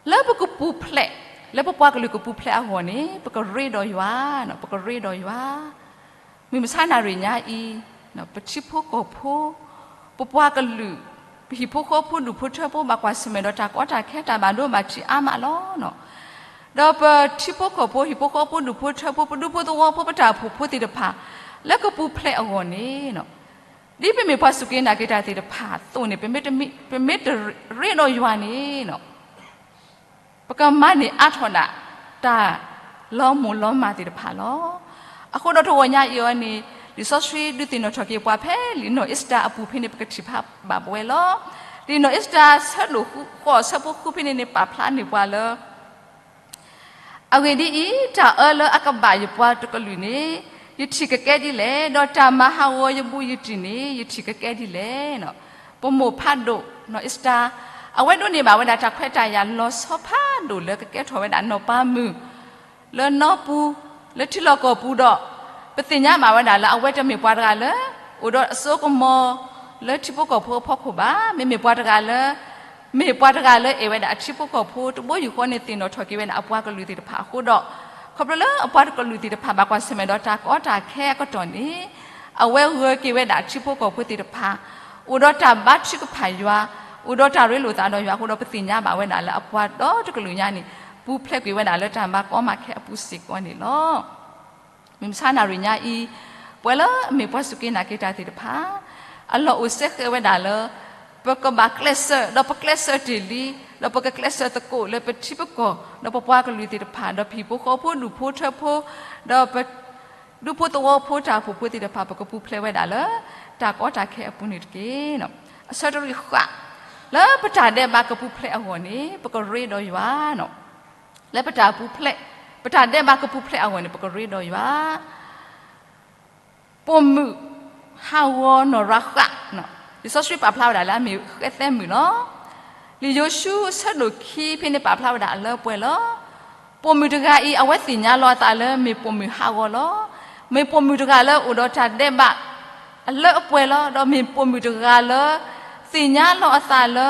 လၢပကပူၤဖျဲး, လၢပပှၤကလုာ်ကပူၤဖျဲးအဂီၢ်န့ၣ် ပကရ့ဒီးယွၤ, ပကရ့ဒီးယွၤ, မုၢ်မဆါနၣ်ရံၣ်ညါအံၤ, ပထံဖိကီၢ်ဖိ, ပပှၤကလုာ်, ပဟံၣ်ဖိဃီဖိဒူၣ်ဖိထၢဖိ ဘၣ်ကွၢ်ဆၢၣ်မဲာ်ဒီးတၢ်ကီတၢ်ခဲတၢ်ဘၣ်ဒိဘၣ်ထံးအါမးလီၤ. ဒီးပထံဖိကီၢ်ဖိ ဟံၣ်ဖိဃီဖိဒူၣ်ဖိထၢဖိ ပဒူဖိသဝီဖိ ပတၢ်အိၣ်ဖှိၣ်ဖိသ့ၣ်တဖၣ် လၢကပူၤဖျဲးအဂီၢ်န့ၣ် ဒ်ပမ့ၢ်ပှၤစူၢ်က့ၤနာ်က့ၤတၢ်သ့ၣ်တဖၣ်အသိးန့ၣ် ပမ့ၢ်တရ့ဒီးယွၤန့ၣ်, ပကမၤန့ၢ်အါထီၣ်ဒၣ် တၢ်လီၤမုၢ်လီၤမၢ်သ့ၣ်တဖၣ်လီၤ. အဃိဒီးတဂီၤညါအံၤအီၤန့ၣ် လံာ်စီဆှံဒုးသ့ၣ်နီၣ်ထီၣ်က့ၤပှၤဖဲလံာ်နီၢ်အ့စတၢအပူၤဖဲန့ၣ် ပကထံၣ်ဖးဘၣ်ပဝဲလီၤ. လံာ်နီၢ်အ့စတၢဆၢဒိၣ်ဃုဃိးဆၢဖိဃုဖဲန့ၣ်န့ၣ် ပာ်ဖျါန့ၢ်ပှၤလၢ အဂ့ၢ်ဒ်အံၤ, တၢ်အၢလၢအကဘၣ်ယပှၤတကလုာ်န့ၣ် ယထံၣ်ကကဲဒ်လဲၣ်, ဒီးတၢ်မၤဟးဂီၤယဘူးယတံၢ်န့ၣ် ယထံၣ်ကကဲဒ်လဲၣ်. ပမိၢ်ဖးဒိၣ်နီၢ်အ့စတၢ, အဝဲဒိးန့ၢ်ဘၣ်ဝဲဒၣ်တၢ်ခွဲးတၢ်ယာ်လီၤဆီဖးဒိၣ်လၢကကဲထီၣ်ဝဲဒၣ်နီၢ်ပၤမုၣ် လၢနီပူၤ, လၢထံလီၢ်ကီၢ်ပူၤဒီး ပသ့ၣ်ညါဘၣ်ဝဲဒၣ်လၢအဝဲတမ့ၢ်ပှၤတဂၤလၢ အိၣ်ဒီးအစိကမီၤ လၢထံဖိကီၢ်ဖိအဖီခိၣ်ဘၣ်. မ့မ့ၢ်ပှၤတဂၤလၢ မ့ၢ်ပှၤတဂၤလၢအဲၣ်ဝဲဒၣ်အထံဖိကီၢ်ဖိ တဘိယူၢ်ဃီန့ၣ် သ့ၣ်နီၣ်ထီၣ်က့ၤဝဲဒၣ်အပှၤကလုာ်သ့ၣ်တဖၣ်အဃိဒီး ခီဖျိလၢအပှၤကလုာ်သ့ၣ်တဖၣ် ဘၣ်ကွၢ်ဆၢၣ်မဲာ်ဒီးတၢ်ကီတၢ်ခဲအကတီၢ်န့ၣ် အဝဲဂၢၢ်က့ၤဝဲဒၣ်အထံဖိကီၢ်ဖိသ့ၣ်တဖၣ် အိၣ်ဒီးတၢ်ဘါထုကဖၣ်ယွၤ, အိၣ်ဒီးတၢ်ရ့လိာ်သးဒီးယွၤအဃိဒီး ပသ့ၣ်ညါဘၣ်ဝဲဒၣ်လၢအပှၤဒီတကလုာ်ညါန့ၣ် ပူၤဖျဲးကွံာ်ဝဲဒၣ်လၢတၢ်မၤကီမၤခဲအပူၤစ့ၢ်ကီးန့ၣ်လီၤ. မုၢ်မဆါနၣ်ရံၣ်ညါအံၤ, ပဝဲလၢအမ့ၢ်ပှၤစူၢ်က့ၤနာ်က့ၤတၢ်သ့ၣ်တဖၣ်, အလီၢ်အိၣ်စ့ၢ်ကီးဝဲဒၣ်လၢ ပကဘၣ်ကျဲးစၢး ဒီးပကျဲးစၢးတ့ၢ်လံ ဒီးပကကျဲးစၢးသကိးလၢပထံပကီၢ် ဒီးပပှၤကလုာ်သ့ၣ်တဖၣ် ဒီးပဟံၣ်ဖိဃီဖိ ဒူၣ်ဖိထၢဖိ ဒီးပဒူဖိသဝီဖိ တၢ်အိၣ်ဖှိၣ်ဖိသ့ၣ်တဖၣ် ပကပူၤဖျဲးဝဲဒၣ်လၢ တၢ်ကီတၢ်ခဲအပူၤန့ၣ်တက့ၢ်. အဆၢတရံးဃၣ်, လၢပတၢ်ဒဲးဘးကပူၤဖျဲးအဂီၢ်န့ၣ် ပကရ့ဒီးယွၤ လၢပတၢ်ပူၤဖျဲး, ပတၢ်ဒဲးဘးကပူၤဖျဲးအဂီၢ်န့ၣ် ပကရ့ဒီးယွၤ ပိာ်မုၣ်ဟးဂီၤနီၢ်ရၤဃး, လံာ်စီဆှံပာ်ဖျါဝဲဒၣ်လၢအမ့ၢ်ဃဲသဲမုၣ်လီၤ. လံာ်ယိၤၡူအဆၢဒိၣ်ခံဖဲန့ၣ်ပာ်ဖျါဝဲဒၣ်အလၢအပှဲၤလီၤ. ပိာ်မုၣ်တဂၤအံၤ အဝဲသ့ၣ်ညါလီၤအသးလၢမ့ၢ်ပိာ်မုၣ်ဟးဂီၤလီၤ. မ့ၢ်ပိာ်မုၣ်တဂၤလၢအိၣ်ဒီးတၢ်ဒဲးဘးအလၢအပှဲၤလီၤ. ဒီးမ့ၢ်ပိာ်မုၣ်တဂၤလၢ သ့ၣ်ညါလီၤအသးလၢ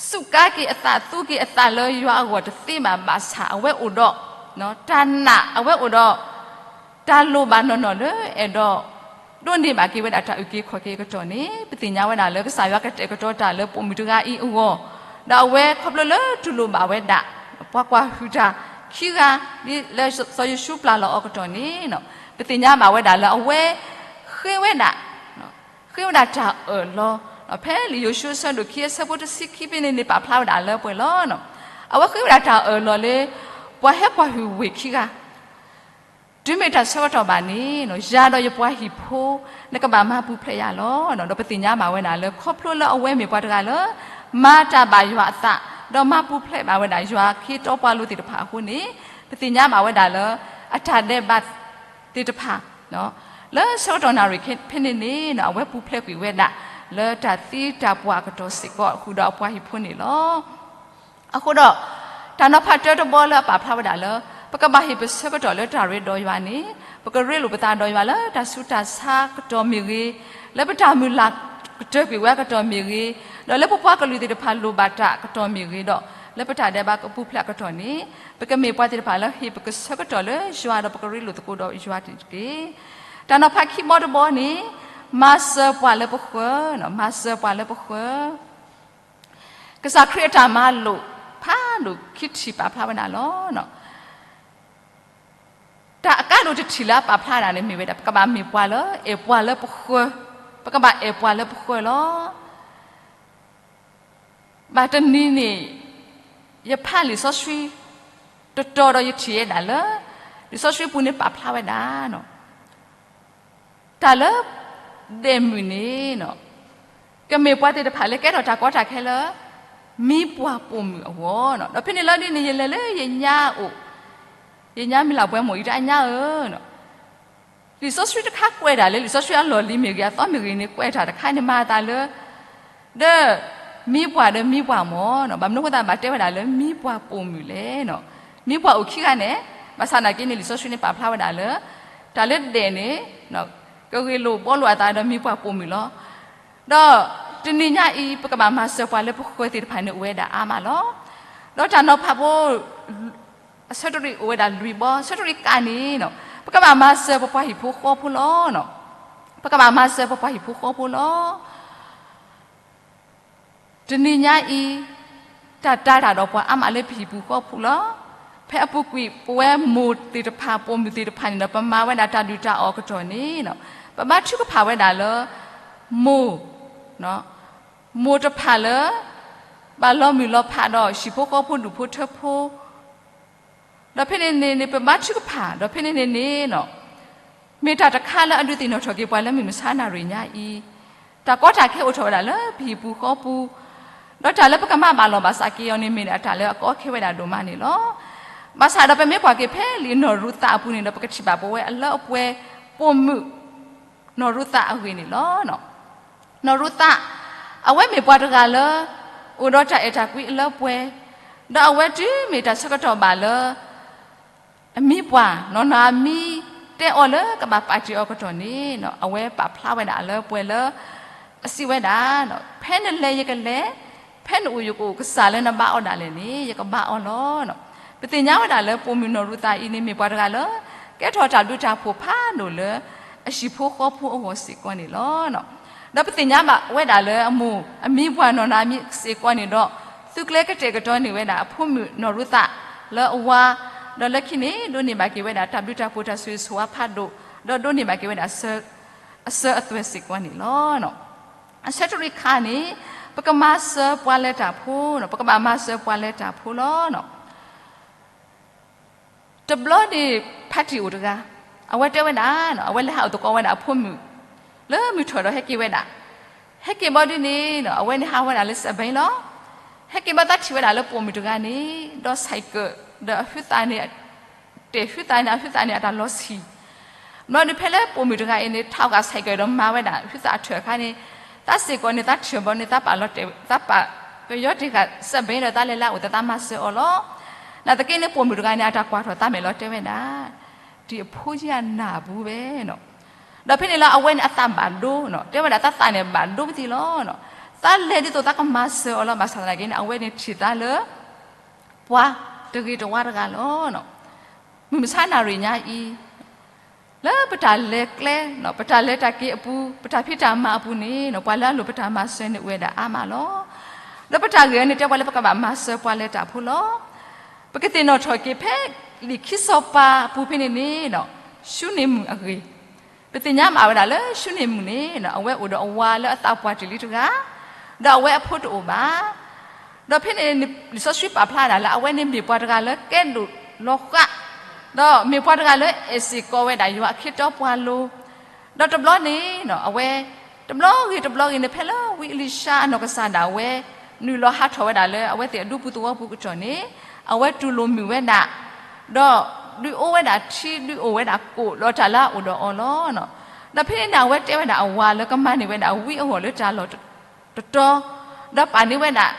စူးကါက့ၤအသး သူက့ၤအသးလၢယွၤအဂီၢ်တသ့ဘၣ် ဘၣ်ဆၣ် အဝဲအိၣ်ဒီး တၢ်နာ် အဝဲအိၣ်ဒီး တၢ်လိၣ်ဘၣ်နီၢ်နီၢ်လၢအဲၣ်ဒိး ဒိးန့ၢ်ဘၣ်က့ၤဝဲဒၣ်တၢ်အုၣ်က့ၤခီၣ်က့ၤအကတီၢ်န့ၣ် ပသ့ၣ်ညါဝဲဒၣ်လၢကစၢ်ယွၤကတဲာ်ကတီၤတၢ်လၢပိာ်မုၣ်တဂၤအံၤအဂီၢ်, ဒီးအဝဲခီဖျိလၢတူၢ်လိာ်ဘၣ်ဝဲဒၣ် ပှၤကွၢ်ဟုၣ်တၢ်ခံဂၤ ဒ်လၢစီၤယိၤၡူပျၢ်လီၤအီၤအကတီၢ်န့ၣ် ပသ့ၣ်ညါဘၣ်ဝဲဒၣ်လၢအဝဲ ဃ့ဝဲဒၣ် ဃ့ဝဲဒၣ်တၢ်အၢၣ်လီၤ, ဖဲလံာ်ယိၤၡူအဆၢဒိၣ်ခံအဆၢဖိတဆံခံဖဲန့ၣ်န့ၣ် ပာ်ဖျါဝဲဒၣ်လၢပှဲၤလီၤ. အဝဲဃ့ဝဲဒၣ်တၢ်အၢၣ်လီၤလၢ ပှၤဟဲကွၢ်ဟုၣ်ဝ့ၢ်ခံဂၤ တုၤမ့ၢ်တၢ်ဆၢကတီၢ်ဘၣ်န့ၣ် ယၤဒီးယပှၤဟံၣ်ဖိ နကဘၣ်မၤပူၤဖျဲးယၤလီၤ. ဒီးပသ့ၣ်ညါဘၣ်ဝဲဒၣ်လၢ ခီဖျိလၢအဝဲမ့ၢ်ပှၤတဂၤလၢ မၤတၢ်ဘၣ်ယွၤအသး ဒီးမၤပူၤဖျဲးဘၣ်ဝဲဒၣ်ယွၤခ့တီပှၤလိၤသ့ၣ်တဖၣ်အဃိန့ၣ် ပသ့ၣ်ညါဘၣ်ဝဲဒၣ်လၢ အတၢ်ဒဲးဘးသ့ၣ်တဖၣ် လၢဆၢကတီၢ်နၣ်ရံၣ်ဖဲန့ၣ်န့ၣ် အဝဲပူၤဖျဲးကွံာ်ဝဲဒၣ် လၢတၢ်သံတၢ်ပှၢ်အကတီၢ်စ့ၢ်ကီး ဃုာ်ဒီးအပှၤဟံၣ်ဖိန့ၣ်လီၤ. အဃိဒီး တၢ်နီၤဖးတၢတဘီလၢအပာ်ဖျါဝဲဒၣ်လၢ ပကဘၣ်ဟ့ၣ်ပဆၢကတီၢ်လၢတၢ်ရ့ဒီးယွၤန့ၣ် ပကရ့လိာ်ပသးဒီးယွၤလၢတၢ်ဆူးတၢ်ဆါကတီၢ်မ့ၢ်ဂ့ၤ, လၢပတၢ်မုၢ်လၢ်ကတၢၢ်ကွံာ်ဝဲအကတီၢ်မ့ၢ်ဂ့ၤ, ဒီးလၢပပှၤကလုာ်သ့ၣ်တဖၣ်လိၣ်ဘၣ်တၢ်အကတီၢ်မ့ၢ်ဂ့ၤဒီး လၢပတၢ်ဒဲးဘးကပူၤဖျဲးအကတီၢ်န့ၣ် ပကမ့ၢ်ပှၤသ့ၣ်တဖၣ်လၢဟ့ၣ်ပကဆၢကတီၢ်လၢယွၤဒီးပကရ့လိာ်သကိးဒီးယွၤန့ၣ်တက့ၢ်. တၢ်နီၤဖးခံဘီတဘီန့ၣ် မၤစၢၤပှၤလၢပဃၢၤ, မၤစၢၤပှၤလၢပဃၢၤ ကစၢ်ခရံာ်အတၢ်မၤလိာ် ဖးဒိၣ်ခံထံၣ်ပာ်ဖျါဝဲဒၣ်လီၤ. တၢ်အကါဒိၣ်တထံၣ်လၢအပာ်ဖျါဒၣ်န့ၣ်မ့ၢ်ဝဲဒၣ် ပကဘၣ်မ့ၢ်ပှၤလၢအဲၣ်ပှၤလၢပဃၢၤ, ပကဘၣ်အဲၣ်ပှၤလၢပဃၢၤလီၤ. ဘၣ်တနံၤန့ၣ် ယဖးလံာ်စီဆှံ တတီၤဒီးယထံၣ်ဝဲဒၣ်လၢ လံာ်စီဆှံပူၤန့ၣ်ပာ်ဖျါဝဲဒၣ် တၢ်လၢ ဒဲးမုၣ်န့ၣ် ကမ့ၢ်ပှၤသ့ၣ်တဖၣ်လၢကဲထီၣ်တၢ်ကီတၢ်ခဲလၢ မံပှၢ်ပိာ်မုၣ်အဂီၢ်, ဒီးဖဲန့ၣ်လီၤဒ်န့ၣ် ယလဲၤလၢယညါအိၣ်, ယညါမ့ၢ်လၢပှဲၤမိၢ်အံၤတၢ်ညါဧၢ, လံာ်စီဆှံတခါကွဲးတၢ်လၢ လံာ်စီဆှံအလီၢ်လံၤမ့ၢ်ဂ့ၤ အသီမ့ၢ်ဂ့ၤန့ၣ် ကွဲးတၢ်တခါန့ၣ်မၤအသးလၢ ဒီး မံပှၢ်ဒီးမံပှၢ်မၢ်, ဘၣ်မနုၤအဃိသတးဘၣ်တဲဝဲဒၣ်လၢ မံပှၢ်ပိာ်မုၣ်လဲၣ်, မံပှၢ်အိၣ်ခံဂၤန့ၣ်, ဘၣ်ဆၣ်နာ်က့န့ၣ် လံာ်စီဆှံန့ၣ်ပာ်ဖျါဝဲဒၣ်လၢ တၢ်လၢဒဲးန့ၣ် ကဂ့ၢ်လိာ်ဘှီလိာ်အသးဒီးမံပှၢ်ပိာ်မုၣ်လီၤ. ဒီးတနံၤညါအံၤ ပကဘၣ်မၤစၢၤပှၤလၢပဃၢၤသ့ၣ်တဖၣ်န့ၣ်အိၣ်ဝဲဒၣ်အါမးလီၤ. ဒီးတၢ်နီၤဖးဖိ အဆၢတရံးအိၣ်ဝဲဒၣ်လွံၢ်ဘီ, အဆၢတရံးကးန့ၣ် ပကဘၣ်မၤစၢၤပပှၤဟံၣ်ဖိဃီဖိလီၤ. ပကဘၣ်မၤစၢၤပပှၤဟံၣ်ဖိဃီဖိလီၤ. တနံၤညါအံၤ တၢ်တၤတၢ်ဒီးပှၤအါမးလၢပဟံၣ်ပူၤဃီပူၤလီၤ. ဖဲအပူၤကွံာ် ပဝဲမိၢ်သ့ၣ်တဖၣ် ပိာ်မုၣ်သ့ၣ်တဖၣ်န့ၣ်ဒီး ပမၤဝဲဒၣ်တၢ်ဒုၣ်တၢ်အီၣ်အကတီၢ်န့ၣ် ပဘါထုကဖၣ်ဝဲဒၣ်လၢ မိၢ် မိၢ်တဖၣ်လၢ ဘၣ်လီၤမုၢ်လီၤဖးဒီးဟံၣ်ဖိဃီဖိဒူၣ်ဖိထၢဖိ ဒီးဖဲန့ၣ်န့ၣ်န့ၣ် ပဘါထုကဖၣ် ဒီးဖဲန့ၣ်န့ၣ်န့ၣ် မ့ၢ်တၢ်တခါလၢအဒုးသ့ၣ်နီၣ်ထီၣ်က့ၤပှၤလၢမုၢ်မဆါနၣ်ရံၣ်ညါအံၤ, တၢ်ကီတၢ်ခဲအိၣ်ထီၣ်ဝဲဒၣ်လၢပဟံၣ်ပူၤဃီပူၤ, ဒီးတၢ်လၢပကမၤဘၣ်လီၢ်ဘၣ်စးက့ၤအီၤန့ၣ် မ့ၢ်ဒၣ်တၢ်လၢအကီခဲဝဲဒၣ်ဒိၣ်မးန့ၣ်လီၤ. ဘၣ်ဆၣ်ဒီးပမ့ၢ်ကွၢ်က့ၤဖဲလံာ်နီၢ်ရူၤသးအပူၤန့ၣ်ဒီး ပကထံၣ်ဘၣ်ပဝဲအလၢအပှဲၤ ပိာ်မုၣ် နီၢ်ရူၤသးအဂ့ၢ်န့ၣ်လီၤ. နီၢ်ရူၤသး အဝဲမ့ၢ်ပှၤတဂၤလၢ အိၣ်ဒီးတၢ်အဲၣ်တၢ်ကွံအလၢပှဲၤ, ဒီးအဝဲတုၤမ့ၢ်တၢ်ဆၢကတီၢ်ဘၣ်လၢ အမံပှၢ် နီၢ်နီၢ်အမံ တဲအီၤလၢကဘၣ်ပာ်တ့ၢ်အီၤကတီၢ်န့ၣ် အဝဲပာ်ဖျါဝဲဒၣ်အလၢပှဲၤလၢ အစံးဝဲဒၣ် ဖဲနလဲၤယကလဲၤ, ဖဲနအိၣ်ယကအိၣ် ကစၢ်လၢနဘါအီၤဒၣ်လဲာ်န့ၣ် ယကဘါအီၤလီၤ. ပသ့ၣ်ညါဝဲဒၣ်လၢပိာ်မုၣ်နီၢ်ရူၤသးအံၤန့ၣ် မ့ၢ်ပှၤတဂၤလၢ ကဲထီၣ်တၢ်ဘျုးတၢ်ဖှိၣ်ဖးဒိၣ်လၢ အဟံၣ်ဖိဃီဖိအဂီၢ်စ့ၢ်ကီးန့ၣ်လီၤ. ဒီးပသ့ၣ်ညါဘၣ်ဝဲဒၣ်လၢအမိၢ် အမံပှၢ်နီၢ်နီၢ်အမံစ့ၢ်ကီးန့ၣ်ဒီး သုကျဲကတဲာ်ကတီၤန့ၢ်ဝဲဒၣ်အဖိမုၣ်နီၢ်ရူၤသးလၢအဝၤ, ဒီးလၢခံန့ၣ် ဒိးန့ၢ်ဘၣ်က့ၤဝဲဒၣ်တၢ်ဘျုးတၢ်ဖှိၣ်တၢ်ဆိၣ်ဂ့ၤဆိၣ်ဝါဖးဒိၣ်, ဒီးဒိးန့ၢ်ဘၣ်က့ၤဝဲဒၣ် အစၢၤအသွဲၣ်စ့ၢ်ကီးန့ၣ်လီၤ. အဆၢတရံးခါန့ၣ် ပကမၤစၢၤပှၤလဲၤတၢ်ဖိ, ပကဘၣ်မၤစၢၤပှၤလဲၤတၢ်ဖိလီၤ. တဘျီန့ၣ် ဖါတံၢ်အိၣ်တဂၤ, အဝဲတဲဝဲဒၣ်, အဝဲလဲၤဟးအိၣ်သကိးဝဲဒၣ်အဖိမုၣ် လၢမုၢ်ထီၣ်ဒီးဟဲက့ၤဝဲဒၣ်, ဟဲက့ၤဘီဒုန့ၣ် အဝဲန့ၣ်ဟးဝဲဒၣ်လၢစဲးဘ့ၣ်လီၤ. ဟဲက့ၤဘီသးထံၣ်ဝဲဒၣ်လၢပိာ်မုၣ်တဂၤန့ၣ် ဒီးဆဲးကၢး ဒီးအဟုသးန့ၣ် တဲာ်ဟုသးန့ၣ် အဟုသးန့ၣ်အတၢ်လီၤဆံၣ်, ဘျီဒုးဖဲလၢပိာ်မုၣ်တဂၤအံၤန့ၣ် ထးအီၣ်ဃာ်ဆဲးကၢးဒီးမၤဝဲဒၣ်ဟုသးအထၢၣ်အခါန့ၣ်, သးစ့ၢ်ကီးန့ၣ် သးထံၣ်ဘီန့ၣ် သးပာ်လီၤတဲာ် သးပာ်ပယီၤတ့ၢ်ဃာ်စဲးဘ့ၣ်ဒီး သးလဲၤလၢအအိၣ်သး သးမၤစၢၤအီၤလီၤ. နာ်သက့န့ၣ် ပိာ်မုၣ်တဂၤန့ၣ် အတၢ်ကွၢ်ထီၣ်သးမဲာ်လီၤတဲဝဲဒၣ်, ဒ်အဖိယဲၢ်နၢ်အပူၤဝဲနီၤ. ဒီးဖဲန့ၣ်လီၤ အဝဲန့ၣ်အသးဘၣ်ဒိနီၤ, တဲဝဲဒၣ်သးသးန့ၣ်ဘၣ်ဒိပသံလီၤ. သးလဲၤဒ်သိးသးကမၤစၢၤအီၤလီၤ. ဘၣ်ဆၣ်သနာ်က့န့ၣ် အဝဲန့ၣ်ထံၣ်သးလၢ ပှၤတဂ့ၤတဝါတဂၤလီၤ. မုၢ်မဆါနၣ်ရံၣ်ညါအံၤ လၢပတၢ်လဲၤကျဲ, ပတၢ်လဲၤတၢ်က့ၤအပူၤ, ပတၢ်ဖံးတၢ်မၤအပူၤန့ၣ် ပှၤလၢအလိၣ်ပတၢ်မၤစၢၤန့ၣ်အိၣ်ဝဲဒၣ်အါမးလီၤ. ဒီးပတၢ်ဂ့ၢ်အံၤန့ၣ် တဲပှၤလၢပကဘၣ်မၤစၢၤပှၤလဲၤတၢ်ဖိလီၤ. ပကသ့ၣ်နီၣ်ထီၣ်က့ၤဖဲလံာ်ခံစီၤပၤအပူၤဖဲန့ၣ်န့ၣ်, ၡူန့ၣ်မုၣ်အဂ့ၢ်, ပသ့ၣ်ညါဘၣ်ဝဲဒၣ်လၢၡူန့ၣ်မုၣ်န့ၣ် အဝဲအိၣ်ဒီးအဝၤလၢအသးပှၢ်တ့ၢ်လံတဂၤ, ဒီးအဝဲအဖိတအိၣ်ဘၣ်. ဒီးဖဲန့ၣ် လံာ်စီဆှံပာ်ဖျါဒၣ်လၢ အဝဲန့ၣ်မ့ၢ်ပှၤတဂၤလၢကဲဒိၣ်လီၤဃး, ဒီးမ့ၢ်ပှၤတဂၤလၢအဲၣ်စ့ၢ်ကီးဝဲဒၣ်ယွၤအခ့တီပှၤလိၤ, ဒီးတဘျီန့ၣ် အဝဲ တဘျီဂ့ၤတဘျီဂ့ၤန့ၣ် ဖဲလၢဝံအလံၤၡါအနီၢ်ကစၢ်ဒၣ်ဝဲ နုာ်လီၤဟးထီၣ်ဝဲဒၣ်လၢအဝဲသ့ၣ်အဒူပူၤသဝီပူၤကတီၢ်န့ၣ်, အဝဲတူၢ်လိာ်မုာ်ဝဲဒၣ်, ဒီးဒုးအိၣ်ဝဲဒၣ်ထံ ဒုးအိၣ်ဝဲဒၣ်ကိၣ်လီၤတၢ်လၢအအိၣ်ဒီးအီၤလီၤ. ဒီးဖဲန့ၣ်န့ၣ် အဝဲတဲဝဲဒၣ်အဝၤလၢကမၤန့ၢ်ဝဲဒၣ်ဝံအဂီၢ်လၢတၢ်လီၢ်တတီၤ, ဒီးပာ်န့ၢ်ဝဲဒၣ်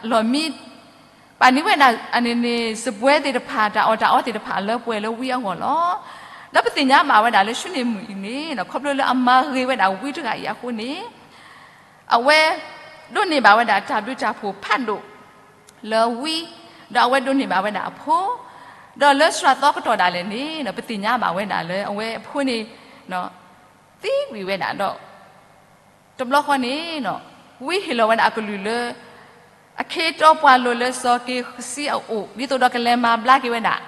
လီၢ်မံ ပာ်န့ၢ်ဝဲဒၣ်အန့ၣ်န့ၣ် စပွဲသ့ၣ်တဖၣ် တၢ်အီၣ်တၢ်အီသ့ၣ်တဖၣ်လၢပှဲၤလၢဝံအဂီၢ်လီၤ. ဒီးပသ့ၣ်ညါဘၣ်ဝဲဒၣ်လၢၡူန့ၣ်မုၣ်အံၤန့ၣ် ခီဖျိလၢအမၤဂ့ၤဝဲဒၣ်ဝံတဂၤအံၤအဃိန့ၣ်, အဝဲဒိးန့ၢ်ဘၣ်ဝဲဒၣ်တၢ်ဘျုးတၢ်ဖှိၣ်ဖးဒိၣ်လၢဝံ, ဒီးအဝဲဒိးန့ၢ်ဘၣ်ဝဲဒၣ်အဖိ, ဒီးလၢစှၤသီကတီၢ်ဒၣ်လဲာ်န့ၣ် ပသ့ၣ်ညါဘၣ်ဝဲဒၣ်လၢအဝဲအဖိန့ၣ် သံကွံာ်ဝဲဒၣ်ဒီး တဘျီဃီန့ၣ် ဝံဟ့ၣ်လီၤဝဲဒၣ်အကလုၢ်လၢ အခ့တီပှၤလိၤလၢစီၤက့ၤဃစံအအိၣ် ဒ်သိးဒီးကလဲၤမၤဘျါက့ၤဝဲဒၣ်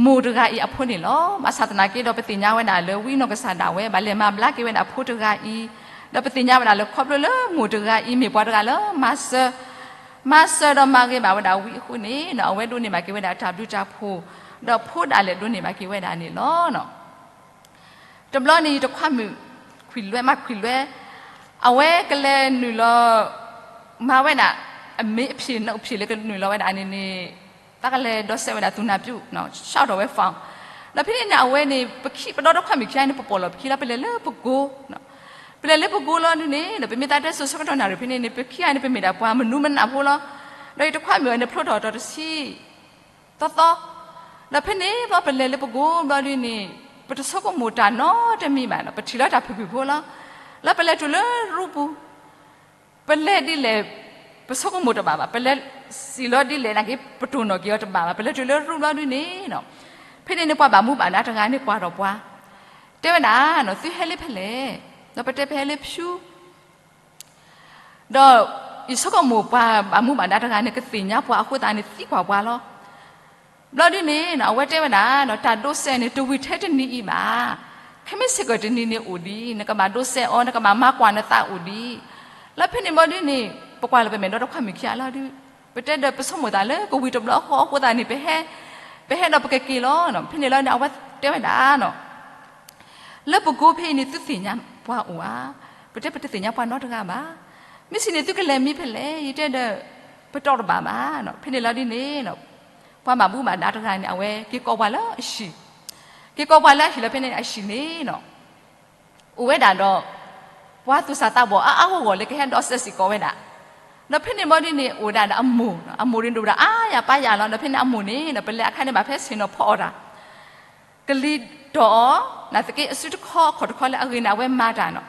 မိၢ်တဂၤအံၤအဖိန့ၣ်လီၤ. ဘၣ်ဆၣ်သနာ်က့ဒီး ပသ့ၣ်ညါဝဲဒၣ်လၢဝံနီၢ်ကစၢ်ဒၣ်ဝဲ ဘၣ်လဲၤမၤဘျါက့ၤဝဲဒၣ်ဖိတဂၤအံၤ, ဒီးပသ့ၣ်ညါဝဲဒၣ်လၢ ခီဖျိလၢမိၢ်တဂၤအံၤ မ့ၢ်ပှၤတဂၤလၢမၤစၢၤ, မၤစၢၤဒီးမၤဂ့ၤဘၣ်ဝဲဒၣ်ဝံအဃိန့ၣ် အဝဲဒိးန့ၢ်ဘၣ်က့ၤဝဲဒၣ်တၢ်ဘျုးတၢ်ဖှိၣ်, ဒီးဖိဒၣ်လဲာ်ဒိးန့ၢ်ဘၣ်က့ၤဝဲဒၣ်န့ၣ်လီၤ. တဘျီန့ၣ် ယတခွါမုၣ် ခွံၣ်လွဲ မၤခွံၣ်လွဲ, အဝဲကလဲၤနုာ်လီၤ မၤဝဲဒၣ် အမ့ၢ်အဖံး နအိၣ်ဖံးလၢကနုာ်လီၤဝဲဒၣ်န့ၣ်န့ၣ် သးကလဲၤဒီးစဲးဝဲဒၣ်သူၣ်နၢ်ပၠူး ဆၣ်ထီၣ်ဝဲ phone, ဒီးဖဲန့ၣ်န့ၣ် အဝဲန့ၣ် ပခံ ပဒီတခွါမုၣ်ခံဂၤန့ၣ် ပပိာ်လီၤပခံလီၤ ပလဲၤလၢပကိ, ပလဲၤလၢပကိလီၤဒုးန့ၣ် ဒီးပမ့ၢ်သးတဲစိၤဆၢကတီၢ်နၣ်ရံၣ်ဖဲန့ၣ်န့ၣ် ပခံဂၤန့ၣ် ပမ့ၢ်ဒၣ်ပှၤမနုၤမနၢ်ဖိလီၤ. ဒီးယတခွါမုၣ်အံၤန့ၣ် ဖျိထီၣ်တီၤတဆံ သီသီ, ဒီးဖဲန့ၣ်ဘျီပလဲၤလၢပကိဘျီဒုးန့ၣ် ပတဆိကမိၣ်တၢ်နီတမံၤဘၣ်နီၤ, ပထံၣ်လီၤတၢ်ဖုၣ်ဖုၣ်ဖိလီၤ. လၢပလဲၤတုၤလၢရူပူၤ, ပလဲၤဒ်လဲၣ် ပဆိကမိၣ်တဘၣ်ဘၣ်, ပလဲၤစံၣ်လီၤဒ်လဲၣ်နာ်က့ ပတိၢ်နီၣ်က့ၤအီၤတဘၣ်ဘၣ်. ပလဲၤတုၤလၢရူဘျီဒုးန့ၣ်နီၤ, ဖဲန့ၣ်န့ၣ် ပှၤဘၣ်မူဘၣ်ဒါတဂၤန့ၣ် ကွၢ်ထီၣ်ပှၤ, တဲဝဲဒၣ်နီၤ, သုဟဲလၢဖဲလဲၣ်, ဒီးပတဲပဟဲလၢဖၠူ ဒီးယဆိကမိၣ်ပှၤဘၣ်မူဘၣ်ဒါတဂၤန့ၣ် ကသ့ၣ်ညါပှၤအဃိသတးန့ၣ် သံကွၢ်ပှၤလီၤ. ဘျီဒုးန့ၣ် အဝဲတဲဝဲဒၣ်ဒီး တၢ်ဒိးစဲးန့ၣ် တဝံၤထဲတနံၤအံၤဘၣ်. ခဲမုၢ်ဆ့ၣ်ကီၢ်တနံၤန့ၣ်အိၣ်ဒံး, နကဘၣ်ဒိးစဲးအီၤ, နကဘၣ်မၤကွၢ်နသးအိၣ်ဒံး. လၢဖဲန့ၣ်ဘျီဒုးန့ၣ် ပကွၢ်လၢပမဲာ်ဒီတခွါမုၣ်ခံဂၤလီၤဒုး, ပတဲဒီးပဆိကမိၣ်သးလၢ ကဝံၤတဘျီဃီအဃိသတးန့ၣ် ပဟဲ, ပဟဲဒီးပကက့ၤလီၤ. ဖဲန့ၣ်လီၤန့ၣ် အဝဲတဲဝဲဒၣ်နီၤ လၢပကိးဖဲအံၤန့ၣ် သုသ့ၣ်ညါပှၤအိၣ်ဧါ. ပတဲပတသ့ၣ်ညါပှၤနီတဂၤဘၣ်. မ့ၢ်စံးန့ၣ် သုကလဲၤမံဖဲလဲၣ်, ယတဲဒီး ပတီၢ်တဘၣ်ဘၣ်. ဖဲန့ၣ်လီၤဒ်န့ၣ် ပှၤဘၣ်မူဘၣ်ဒါတဂၤန့ၣ် အဝဲက့ၤကိးပှၤလၢအဟံၣ်, က့ၤကိးပှၤလၢအဟံၣ်လီၤ. ဖဲန့ၣ်အဟံၣ်န့ၣ် အိၣ်ဝဲဒၣ်ဒီး ပှၤသူၣ်စၢ်သးဘီၣ်အါအါဂီၢ်ဂီၢ်လၢကဟဲဒီးစဲးစ့ၢ်ကီးဝဲဒၣ်. ဒီးဖဲန့ၣ်ဘျီဒ်န့ၣ် အိၣ်ဝဲဒၣ်ဒီးအမိၢ်, အမိၢ်ဒုးဒိၣ်ဒၣ်အါယၤပၢယၤလီၤ. ဒီးဖဲန့ၣ်အမိၢ်န့ၣ် ပလဲၤအခါန့ၣ်ဘၣ်ဖဲဆ့ၣ်နီၤဖီအီၣ်တၢ် ကလံၤတီၢ်အီၤ, နာ်သက့အစုတခီအခီၣ်တခီလၢအဂ့ၤန့ၣ် အဝဲမၤတၢ်နီၤ.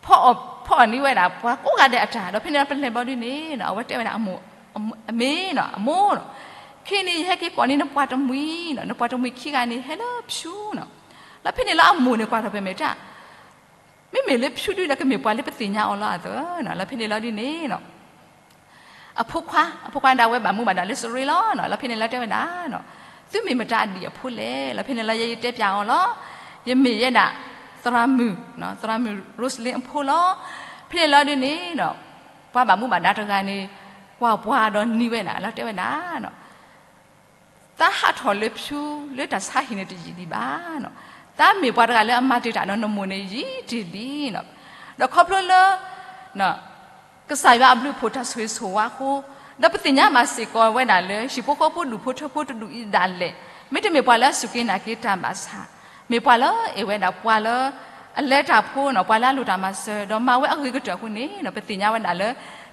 ဖီအီၣ်, ဖီအီၣ်န့ၢ်ဝဲဒၣ်ပှၤကိးဂၤဒဲးအတၢ်, ဒီးဖဲန့ၣ်ပလဲၤဘျီဒုးန့ၣ် အဝဲတဲဝဲဒၣ်အမိၢ်, အမ့ၢ်နီၤ, အမိၢ်နီၤ, ခဲအံၤန့ၣ် ယဟဲက့ၤကိးန့ၢ်နပှၤတမှံၤနီၤ, နပှၤတမှံၤခံဂၤန့ၣ် ဟဲလၢဖၠူနီၤ. လၢဖဲန့ၣ်လၢအမိၢ်န့ၣ် ကွၢ်ထီၣ်ပမဲာ်တၢ် မ့မ့ၢ်လၢဖၠူဒုးဒီး ကမ့ၢ်ပှၤလၢပသ့ၣ်ညါအီၤလီၤအသိးနီၤ. လၢဖဲန့ၣ်လီၤဒ်န့ၣ်နီၤ အဖိခွါ, အဖိခွါဒၣ်ဝဲဘၣ်မူဘၣ်ဒါလၢစရ့လီၤနီၤ. လၢဖဲန့ၣ်လီၤတဲဝဲဒၣ်နီၤ, သုမ့ၢ်မတၤအဒံၣ်အဖိလဲၣ်. လၢဖဲန့ၣ်လီၤယဲယတဲပျးအီၤလီၤ. ယမ့ၢ်ယဲဒၣ် သရၣ်မုၣ်, သရၣ်မုၣ် Roselyn အဖိလီၤ. ဖဲန့ၣ်လီၤဒုးန့ၣ်ဒီး ပှၤဘၣ်မူဘၣ်ဒါတဂၤန့ၣ် ကွၢ်ပှၤဒီးနံၤဝဲဒၣ် လီၤတဲဝဲဒၣ် တၢ်ဟးထီၣ်လၢဖၠူလၢတၢ်ဆါဟံၣ်န့ၣ်တယံာ်ဒံးဘၣ်. တၢ်မ့ၢ်ပှၤတဂၤလၢအမၤတ့ၢ်တၢ်ဒီးနမိၢ်န့ၣ်ယံာ်တ့ၢ်လံ. ဒီးခီဖျိလၢ ကစၢ်ယွၤအဘျုးအဖှိၣ်တၢ်ဆိၣ်ဂ့ၤဆိၣ်ဝါအဃိ, ဒီးပသ့ၣ်ညါဘၣ်စ့ၢ်ကီးဝဲဒၣ်လၢ ဟံၣ်ဖိဃီဖိဒူၣ်ဖိထၢဖိတဒူၣ်အံၤဒၣ်လဲာ် မ့တမ့ၢ်ပှၤလၢအစူၢ်က့ၤနာ်က့ၤတၢ်ဘၣ်ဆၣ်, မ့ၢ်ပှၤလၢအဲၣ်ဝဲဒၣ်ပှၤလၢ အလဲၤတၢ်ဖိန့ၣ် ပှၤလၢအလိၣ်တၢ်မၤစၢၤ ဒီးမၤဝဲအဂ့ၤကတၢၢ်အဃိန့ၣ်ဒီး ပသ့ၣ်ညါဝဲဒၣ်လၢ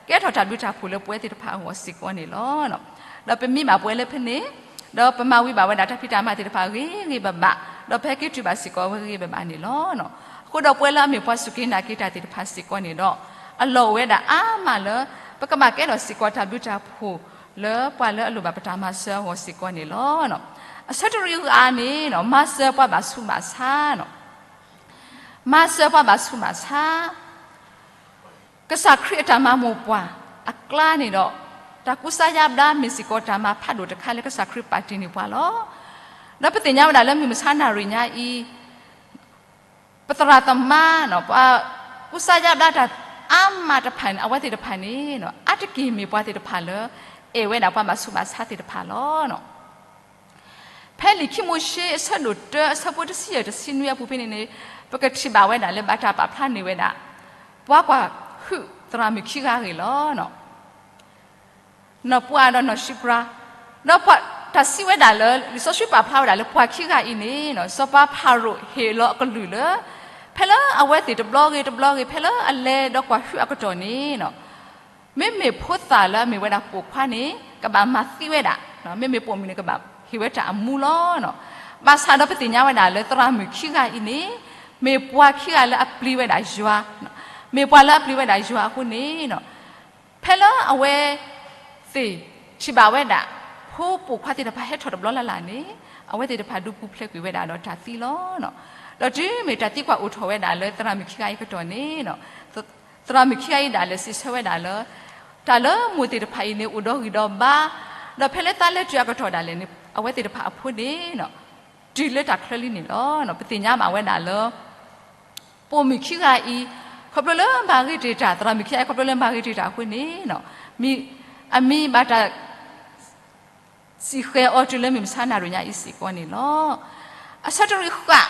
ကဲထီၣ်တၢ်ဘျုးတၢ်ဖှိၣ်လၢပဝဲသ့ၣ်တဖၣ်အဂီၢ်စ့ၢ်ကီးန့ၣ်လီၤ. ဒီးပမံဘၣ်ပှၤလၢဖဲန့ၣ်, ဒီးပမၤဝံၤဘၣ်ဝဲဒၣ်တၢ်ဖံးတၢ်မၤသ့ၣ်တဖၣ်ဂ့ၤဂ့ၤဘၣ်ဘၣ်, ဒီးပဟဲက့ၤတုၤဘၣ်စ့ၢ်ကီးဝဲဂ့ၤဂ့ၤဘၣ်ဘၣ်န့ၣ်လီၤ. အဃိဒီးပဝဲလၢအမ့ၢ်ပှၤစူၢ်က့ၤနာ်က့ၤတၢ်သ့ၣ်တဖၣ်စ့ၢ်ကီးန့ၣ်ဒီး အလီၢ်အိၣ်ဝဲဒၣ်အါမးလၢ ပကဘၣ်ကဲထီၣ်စ့ၢ်ကီးတၢ်ဘျုးတၢ်ဖှိၣ်လၢပှၤလၢအလိၣ်ဘၣ်ပတၢ်မၤစၢၤအဂီၢ်စ့ၢ်ကီးန့ၣ်လီၤ. အဆၢတရံးဂၤန့ၣ် မၤစၢၤပှၤဘၣ်ဆူးဘၣ်ဆါ မၤစၢၤပှၤဘၣ်ဆူးဘၣ်ဆါ, ကစၢ်ခရံာ်အတၢ်မၤမိၢ်ပှၢ်အကျါန့ၣ်ဒီး တၢ်ကူစါယါဘျါမ့ၢ်စ့ၢ်ကီးတၢ်မၤဖးဒိၣ်တခါလၢကစၢ်ခရံာ်ပာ်တ့ၢ်န့ၢ်ပှၤလီၤ. ဒီးပသ့ၣ်ညါဝဲဒၣ်လၢမုၢ်မဆါနၣ်ရံၣ်ညါအံၤ ပသရၣ်သမါ ပှၤကူစါယါဘျါတၢ်အါမးတဖၣ်န့ၣ် အဝဲသ့ၣ်တဖၣ်န့ၣ် အါတက့ၢ်မ့ၢ်ပှၤသ့ၣ်တဖၣ်လၢ အဲၣ်ဝဲဒၣ်ပှၤဘၣ်ဆူးဘၣ်ဆါသ့ၣ်တဖၣ်လီၤ. ဖဲလံာ်ခံမိၤၡ့အဆၢဒိၣ်တၢအဆၢဖိတဆံယဲၢ်တဆံနွံအပူၤဖဲန့ၣ်န့ၣ် ပကထံၣ်ဘၣ်ဝဲဒၣ်လၢဘၣ်တၢ်ပာ်ဖျါန့ၢ်ဝဲဒၣ် ပှၤကွၢ်ဟုၣ်သရၣ်မုၣ်ခံဂၤအဂ့ၢ်လီၤ. နီၢ်ပှၢ်ဒီးနီၢ်ၡံပြါ, ဒီးပှၤတၢ်စံးဝဲဒၣ်လၢ လံာ်စီဆှံပာ်ဖျါဝဲဒၣ်လၢပှၤခံဂၤအံၤန့ၣ် စီၤပၤဖၤရိၤဟ့ၣ်လီၤအကလုၢ်လၢ ဖဲလၢအဝဲသ့ၣ်တဘျီဂ့ၤတဘျီဂ့ၤ ဖဲလၢအလဲၤဒီးကွၢ်ဟုၣ်အကတီၢ်န့ၣ် မ့မ့ၢ်ဖိသၣ်လၢအမ့ၢ်ဝဲဒၣ်ပိာ်ခွါန့ၣ် ကဘၣ်မၤသံဝဲဒၣ်, မ့မ့ၢ်ပိာ်မုၣ်န့ၣ် ကဘၣ်ဟ့ၣ်ဝဲတၢ်အမူလီၤ. ဘၣ်ဆၣ်ဒီးပသ့ၣ်ညါဝဲဒၣ်လၢသရၣ်မုၣ်ခံဂၤအံၤန့ၣ် မ့ၢ်ပှၤခံဂၤလၢအပျံၤဝဲဒၣ်ယွၤ, မ့ၢ်ပှၤလၢအပျံၤဝဲဒၣ်ယွၤအဃိန့ၣ် ဖဲလၢအဝဲသ့ၣ်ထံၣ်ဘၣ်ဝဲဒၣ် ဖိပိာ်ခွါသ့ၣ်တဖၣ်ဟဲထီၣ်တဘျီလၢ်လၢ်န့ၣ် အဝဲသ့ၣ်တဖၣ်ဒုးပူၤဖျဲးကွံာ်ဝဲဒၣ်ဒီးတၢ်သံလီၤ. ဒီးတုၤမ့ၢ်တၢ်သံကွၢ်အိၣ်ထီၣ်ဝဲဒၣ်လၢသရၣ်မုၣ်ခံဂၤအံၤအကတီၢ်န့ၣ် သရၣ်မုၣ်ခံဂၤအံၤဒၣ်လဲာ်စံးဆၢဝဲဒၣ်လၢ တၢ်လၢမိၢ်သ့ၣ်တဖၣ်အံၤန့ၣ် အိၣ်ဒီးဂံၢ်ဒီးဘါ, ဒီးဖဲလၢသးလဲၤတုၤအကတီၢ်ဒၣ်လဲာ်န့ၣ် အဝဲသ့ၣ်တဖၣ်အဖိန့ၣ် တုၤလၢတၢ်ချၢလံန့ၣ်လီၤ. ပသ့ၣ်ညါဘၣ်ဝဲဒၣ်လၢ ပိာ်မုၣ်ခံဂၤအံၤ ခီဖျိလၢမၤဂ့ၤတ့ၢ်တၢ် သရၣ်မုၣ်ခံဂၤအံၤ ခီဖျိလၢမၤဂ့ၤတ့ၢ်တၢ်အဃိန့ၣ် မံ အမံၤဘၣ်တၢ် စံၣ်ဃဲၤအီၤတုၤလၢမုၢ်မဆါနၣ်ရံၣ်ညါအံၤစ့ၢ်ကီးန့ၣ်လီၤ. အဆၢတရံးဃၣ်,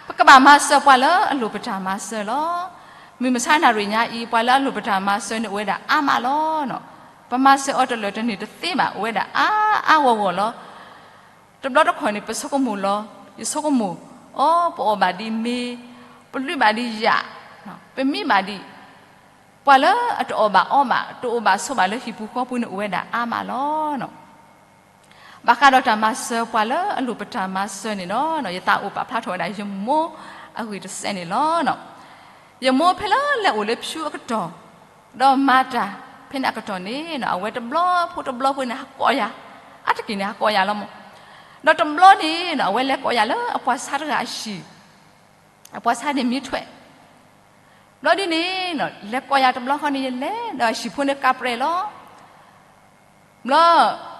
ပကဘၣ်မၤစၢၤပှၤလၢအလိၣ်ပတၢ်မၤစၢၤလီၤ. မုၢ်မဆါနၣ်ရံၣ်ညါအံၤ ပှၤလၢအလိၣ်ပတၢ်မၤစၢၤန့ၣ်အိၣ်ဝဲဒၣ်အါမးလီၤ. ပမၤစၢၤအီၤတလၢာ်တန့ၢ်တသ့ဘၣ် အိၣ်ဝဲဒၣ်အါအါဂီၢ်ဂီၢ်လီၤ. တဘျီတခီၣ်န့ၣ် ပဆိကမိၣ်လီၤ, ယဆိကမိၣ်, အိ ပအီၣ်ဘၣ်ဒ်မ့ၤ, ပလုၢ်ဘၣ်ဒ်ယၣ်, ပမံဘၣ်ဒ် ပှၤလၢအတအီၣ်ဘၣ်အီဘၣ် တအိၣ်ဘၣ်ဆိးဘၣ်လၢဟံၣ်ပူၤဃီပူၤန့ၣ်အိၣ်ဝဲဒၣ်အါမးလီၤ. ဘၣ်ဃးဒီးတၢ်မၤစၢၤပှၤလၢအလိၣ်ပတၢ်မၤစၢၤန့ၣ်ဒီး ယသးအိၣ်ပာ်ဖျါထီၣ်ဝဲဒၣ်ယမိၢ်အဂ့ၢ်တစဲးန့ၣ်လီၤ. ယမိၢ်ဖဲလၢလဲၤအိၣ်လၢဖၠူအကတီၢ် ဒီးမၤတၢ်ဖဲန့ၣ်အကတီၢ်န့ၣ် အဝဲတဘျီဖိတဘျီဖိန့ၣ် ဟးကိးယၤ, အါတက့ၢ်န့ၣ် ဟးကိးယၤလီၤမး. ဒီးတဘျီန့ၣ် အဝဲလဲၤကိးယၤလၢအပှၤဆါတဂၤအဟံၣ်, အပှၤဆါန့ၣ်မံထွဲး ဘျီဒ်န့ၣ် လဲၤကိးယၤတဘျီဃီန့ၣ် ယလဲၤဒီးဟံၣ်ဖိန့ၣ်ကးပြဲးလီၤ. ဘျီ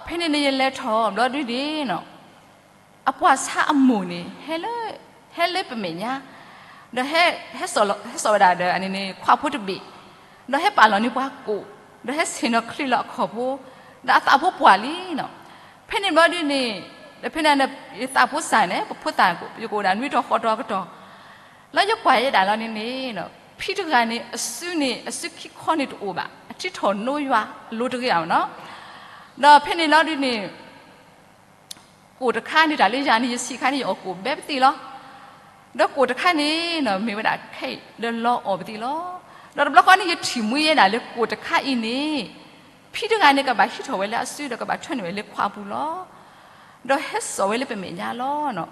ဖဲန့ၣ်န့ၣ်ယလဲၤထီၣ် ဘျီဒ်န့ၣ် အပှၤဆါအမိၢ်န့ၣ် ဟဲလၢပမဲာ်ညါ, ဒီးဟဲစိာ်ဝဲဒၣ်ဒီးန့ၣ် ခွးဖိတဘ့ၣ်, ဒီးဟဲပာ်လီၤန့ၢ်ပှၤကိၣ်, ဒီးဟဲဆ့ၣ်နီၤချံးလီၤအခီၣ်ဖိ, ဒီးအသးဖိပှၢ်လံနီၤ. ဖဲန့ၣ်ဘျီဒ်န့ၣ် ဒီးဖဲန့ၣ် ယသးဖိစၢ်န့ၣ် ပဖိသၣ်ယကအိၣ်ဒၣ်နွံတီၤဃိးတီၤအကတီၢ် လၢယကွၢ်ယဲဒၣ်လီၤန့ၣ်န့ၣ် ဖံတဂၤန့ၣ် အစုန့ၣ် အစုခံခီန့ၣ်တအိၣ်ဘၣ် အထံထီၣ်နိယွၤအလိၤတဂ့ၤဘၣ်နီၤ. ဒီးဖဲန့ၣ်လီၤဒ်န့ၣ် ကိၣ်တခါန့ၣ် တၢ်လၢယၤန့ၣ် ယဆံးခါန့ၣ် ယအီၣ်ကိၣ်ဘဲပသံၣ်လီၤ. ဒီးကိၣ်တခါန့ၣ်နီၤ မ့ၢ်ဝဲဒၣ်ခဲအံၤလၢလီအီၣ်ပသံၣ်လီၤ. ဒီးတဘျီဃီန့ၣ် ယထံၣ်မှံဝဲဒၣ်လၢကိၣ်တခါအံၤန့ၣ် ဖံတဂၤန့ၣ် ကဘၣ်ဟံးထီၣ်ဝဲလၢအစု ဒီးကဘၣ်ထၢနုာ်ဝဲလၢခွးပူၤလီၤ. ဒီးဟဲစိာ်ဝဲလၢပမဲာ်ညါလီၤ.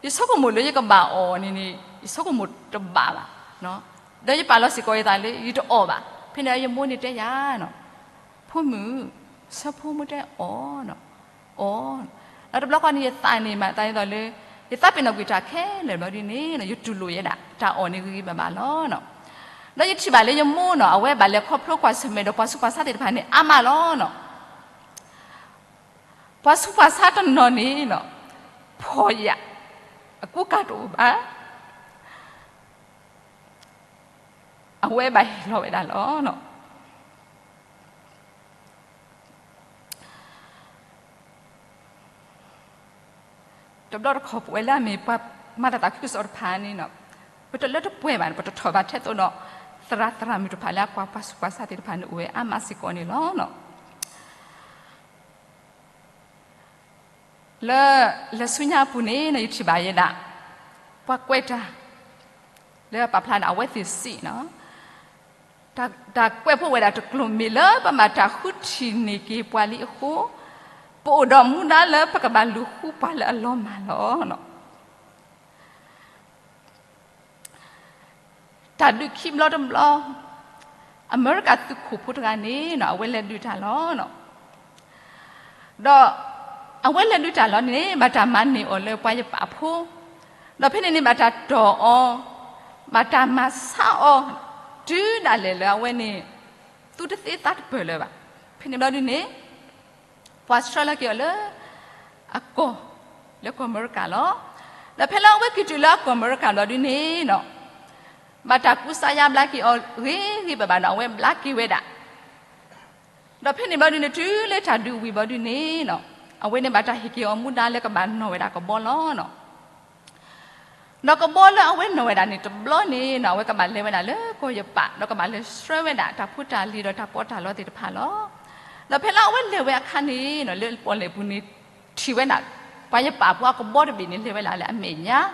ယဆိကမိၣ်လၢယကဘၣ်အီၣ်န့ၣ်န့ၣ် ယဆိကမိၣ်တဘၣ်ဘၣ်. ဒီးယပာ်လီၤစ့ၢ်ကီးယသးလၢယတအီၣ်ဘၣ်. ဖဲန့ၣ်ယမိၢ်န့ၣ်တဲယၤနီၤ ဖိမုၣ်, ဆၢဖိမုၢ်တဲအီၣ်နီၤ, အီၣ်. ဒီးတဘျီဃီန့ၣ် ယသးန့ၣ်မၤသးဒ်သိးလၢ ယသးပ့ၤနီၣ်ကွံာ်တၢ်ခဲလၢာ်ဘျီဒ်န့ၣ်နီၤ ယတူၢ်လိာ်ယဲဒၣ် တၢ်အီၣ်န့ၣ်ဂ့ၤဂ့ၤဘၣ်ဘၣ်လီၤ. ဒီးယထံၣ်ဘၣ်လၢယမိၢ်နီၤ အဝဲဘၣ်လဲၤခီဖျိကွၢ်ဆၢၣ်မဲာ်ဒီးပှၤဆူးပှၤဆါသ့ၣ်တဖၣ်န့ၣ် အါမးလီၤနီၤ. ပှၤဆူးပှၤဆါတနီၤန့ၣ်နီၤ ဖှီၣ်ယာ် အကူကၤတအိၣ်ဘၣ် အဝဲဘၣ်ဟ့ၣ်လီၤဝဲဒၣ်လီၤ. တဘျီတခီၣ်ပဝဲလၢအမ့ၢ်ပှၤမၤတၢ်သးခုကစီၣ်တဖၣ်န့ၣ် ပတလၢတပှဲၤဘၣ်န့ၣ် ပတထီၣ်ဘၣ်ထဲသိးဒီး သရၣ်သရၣ်မုၣ်တဖၣ်လၢအကွၢ်ပှၤဆူးပှၤဆါသ့ၣ်တဖၣ်န့ၣ် အိၣ်ဝဲအါမးစ့ၢ်ကီးန့ၣ်လီၤ. လၢ လၢဆူညါအပူၤန့ၣ် ယထံၣ်ဘၣ်ယဲဒၣ် ပှၤကွဲးတၢ် လၢပာ်ဖျါဒၣ်အဝဲသ့ၣ်စံး တၢ်ကွဲးဖှိၣ်ဝဲဒၣ်တကျိၤမ့ၢ်လၢပမၤတၢ်ဃုထံၣ်န့ၢ်က့ၤပှၤလံအဃိ, ပအိၣ်ဒီးမူဒါလၢပကဘၣ်လူၤဃုပှၤလၢအလီၤမၢ်လီၤ. တၢ်ဒုးခံဘျီတဘျီ, အမဲရကၤသုးခိၣ်ဖိတဂၤန့ၣ် အဝဲလဲၤဒုးတၢ်လီၤ. ဒီးအဝဲလဲၤဒုးတၢ်လီၤန့ၣ် ဘၣ်တၢ်မၤန့ၢ်အီၤလၢပှၤယပာ်ဖိ, ဒီးဖဲန့ၣ်န့ၣ် ဘၣ်တၢ်တီၢ်အီၤ, ဘၣ်တၢ်မၤဆါအီၤ, တုၤဒၣ်လဲာ်လၢအဝဲန့ၣ် သူတသ့သးတပၢၢ်လၢၤဘၣ်. ဖဲန့ၣ်ဘျီဒုန့ၣ် ပှၤဆှၢလီၤက့ၤအီၤလၢ အကီၢ်, လၢကီၢ်အမဲရကၤလီၤ. ဒီးဖဲလၢအဝဲက့ၤတုၤလၢအကီၢ်အမဲရကၤဘျီဒုန့ၣ် ဘၣ်တၢ်ကူစါယါဘျါက့ၤအီၤဂ့ၤဂ့ၤဘၣ်ဘၣ်ဒီး အဝဲဘျါက့ၤဝဲဒၣ်. ဒီးဖဲန့ၣ်ဘျီဒုန့ၣ် တုၤလၢတၢ်ဒုးဝံၤဘျီဒုန့ၣ် အဝဲန့ၣ်ဘၣ်တၢ်ဟ့ၣ်က့ၤအီၤမူဒါလၢကဘၣ်နီၣ်ဝဲဒၣ်ကဘီလီၤ. ဒီးကဘီလၢအဝဲနီၣ်ဝဲဒၣ်န့ၣ်တဘျီန့ၣ် အဝဲကဘၣ်လဲၤဝဲဒၣ်လၢကီၢ်ယပာ် ဒီးကဘၣ်လဲၤဆှၢဝဲဒၣ်တၢ်ဖိတၢ်လံၤဒီးတၢ်ပီးတၢ်လီသ့ၣ်တဖၣ်လီၤ. ဒီးဖဲလၢအဝဲလဲၤဝဲအခါန့ၣ် လၢပီၣ်လဲၣ်ပူၤန့ၣ် ထံၣ်ဝဲဒၣ် ပှၤယပာ်ဖိအကဘီတဘ့ၣ်န့ၣ် လဲၤဝဲဒၣ်လၢအမဲာ်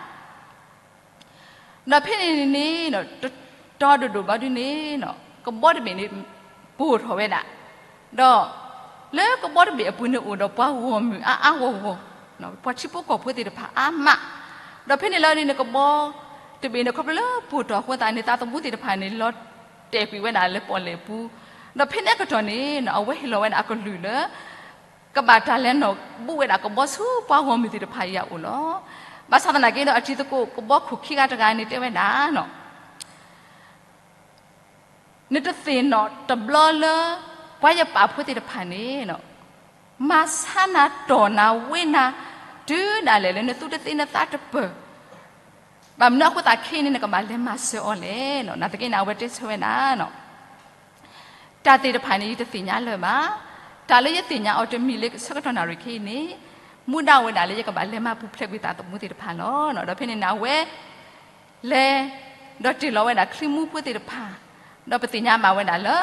ညါ ဒီးဖဲန့ၣ်န့ၣ် တတီၤဒိၣ်ဒိၣ်ဘျီဒုန့ၣ် ကဘီတဘ့ၣ်န့ၣ် ပိၢ်ထီၣ်ဝဲဒၣ်, ဒီးလၢကဘီတဘ့ၣ်အပူၤန့ၣ်အိၣ်ဒီးပှၤဂီၢ်မုၢ်အါအါဂီၢ်ဂီၢ်, ပှၤထံဖိကီၢ်ဖိသ့ၣ်တဖၣ်အါမး, ဒီးဖဲန့ၣ်လီၤဒုန့ၣ် ကဘီတဘ့ၣ်န့ၣ် ခီဖျိလၢပိၢ်ထီၣ်အဃိသတးန့ၣ် သးသမူသ့ၣ်တဖၣ်န့ၣ် လီၤတဲာ်ကွံာ်ဝဲဒၣ်လၢပီၣ်လဲၣ်ပူၤ, ဒီးဖဲန့ၣ်အကတီၢ်န့ၣ် အဝဲဟ့ၣ်လီၤဝဲဒၣ်အကလုၢ်လၢ ကဘၣ်တၢ်လဲၤနီၣ်ဘူးဝဲဒၣ်ကဘီဆူပှၤဂီၢ်မုၢ်သ့ၣ်တဖၣ်အံၤအအိၣ်လီၤ. ဘၣ်ဆၣ်သနာ်က့ဒီး အတံၤသကိးကဘီခိၣ်ခံဂၤတဂၤန့ၣ်တဲဝဲဒၣ် နတသ့ၣ်နီၣ်တဘျီလၢ ပှၤယပာ်ဖိသ့ၣ်တဖၣ်န့ၣ် မၤဆါနၤတီၢ်နၤဝ့နၤ တုၤဒၣ်လဲာ်လၢနသူတသ့နသးတပၢၢ်, ဘၣ်မနုၤအဃိသးခဲအံၤန့ၣ် နကဘၣ်လဲၤမၤစၢၤအီၤလဲၣ်. နာ်သက့န့ၣ် အဝဲတဲဆၢဝဲဒၣ် တၢ်သ့ၣ်တဖၣ်န့ၣ် ယတသ့ၣ်ညါလၢၤဘၣ်. တၢ်လၢယသ့ၣ်ညါအီၤတမံၤလၢဆၢကတီၢ်နၣ်ရံၣ်ခဲအံၤန့ၣ် မူဒါဝဲဒၣ်လၢယကဘၣ်လဲၤမၤပူၤဖျဲးကွံာ်သးသမူသ့ၣ်တဖၣ်လီၤ. ဒီးဖဲန့ၣ်န့ၣ် အဝဲလဲၤ ဒီးတ့ၢ်လီၤဝဲဒၣ်ချံမူဖိသ့ၣ်တဖၣ်, ဒီးပသ့ၣ်ညါဘၣ်ဝဲဒၣ်လၢ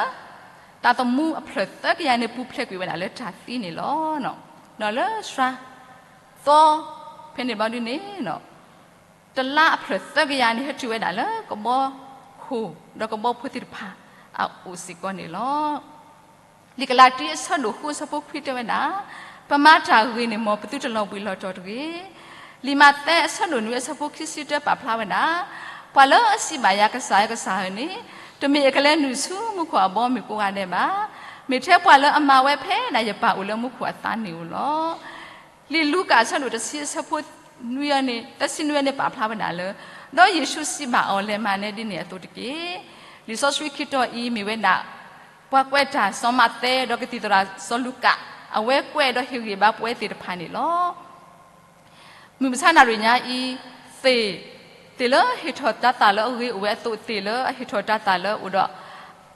သးသမူအဖျၢၣ်သၢကယၤန့ၣ် ပူၤဖျဲးကွံာ်ဝဲဒၣ်လၢတၢ်သံန့ၣ်လီၤ. ဒီးလၢစှၤသီ ဖဲန့ၣ်ဘျီဒုန့ၣ် တလါအဖျၢၣ်သၢကယၤန့ၣ် ဟဲတုၤဝဲဒၣ်လၢကဘီခိၣ် ဒီးကဘီဖိသ့ၣ်တဖၣ်အအိၣ်စ့ၢ်ကီးန့ၣ်လီၤ. လံာ်ကလၤတံအဆၢဒိၣ်ဃုအဆၢဖိခွံတဲဝဲဒၣ်, ပမၤတၢ်ဂ့ၤန့ၣ် မ်ပသုတလီၤဘှံးလီၤတီၤတဂ့ၤ. လံာ်မးသဲအဆၢဒိၣ်နွံအဆၢဖိခံဆံတၢပာ်ဖျါဝဲဒၣ်, ပှၤလၢအစံးဘၣ်ယၤ ကစၢ်ဧၢ ကစၢ်ဧၢန့ၣ် တမ့ၢ်အကလဲၤနုာ်ဆူမူခိၣ်အဘီအမုၢ်ကိးဂၤဒဲးဘၣ်. မ့ၢ်ထဲပှၤလၢအမၤဝဲဖဲဒၣ်ယပၢ်အိၣ်လၢမူခိၣ်အသးန့ၣ်ဧိၤလီၤ. လံာ်လူၤကၣ်အဆၢဒိၣ်တဆံအဆၢဖိနွံန့ၣ် သၢဆံနွံန့ၣ်ပာ်ဖျါဝဲဒၣ်လၢ, ဒီးယ့ၣ်ၡူးစံးဘၣ်အီၤ လဲၤမၤနဲဒ်န့ၣ်အသိးတက့ၢ်. လံာ်စီဆှံခံတီၤအံၤမ့ၢ်ဝဲဒၣ် ပှၤကွဲးတၢ်စီၤမးသဲ ဒီးကသံၣ်သရၣ်စီၤလူၤကၣ် အဝဲကွဲးဒီးဟ့ၣ်ဂံၢ်ဘါပဝဲသ့ၣ်တဖၣ်န့ၣ်လီၤ. မုၢ်မဆါနၣ်ရံၣ်ညါအံၤ သ့ၣ်, သ့ၣ်လၢဟ့ၣ်ထီၣ်တၤသၣ်လၢအဂ့ၤအိၣ်ဝဲအသိး သ့ၣ်လၢအဟ့ၣ်ထီၣ်တၤသၣ်လၢအိၣ်ဒီး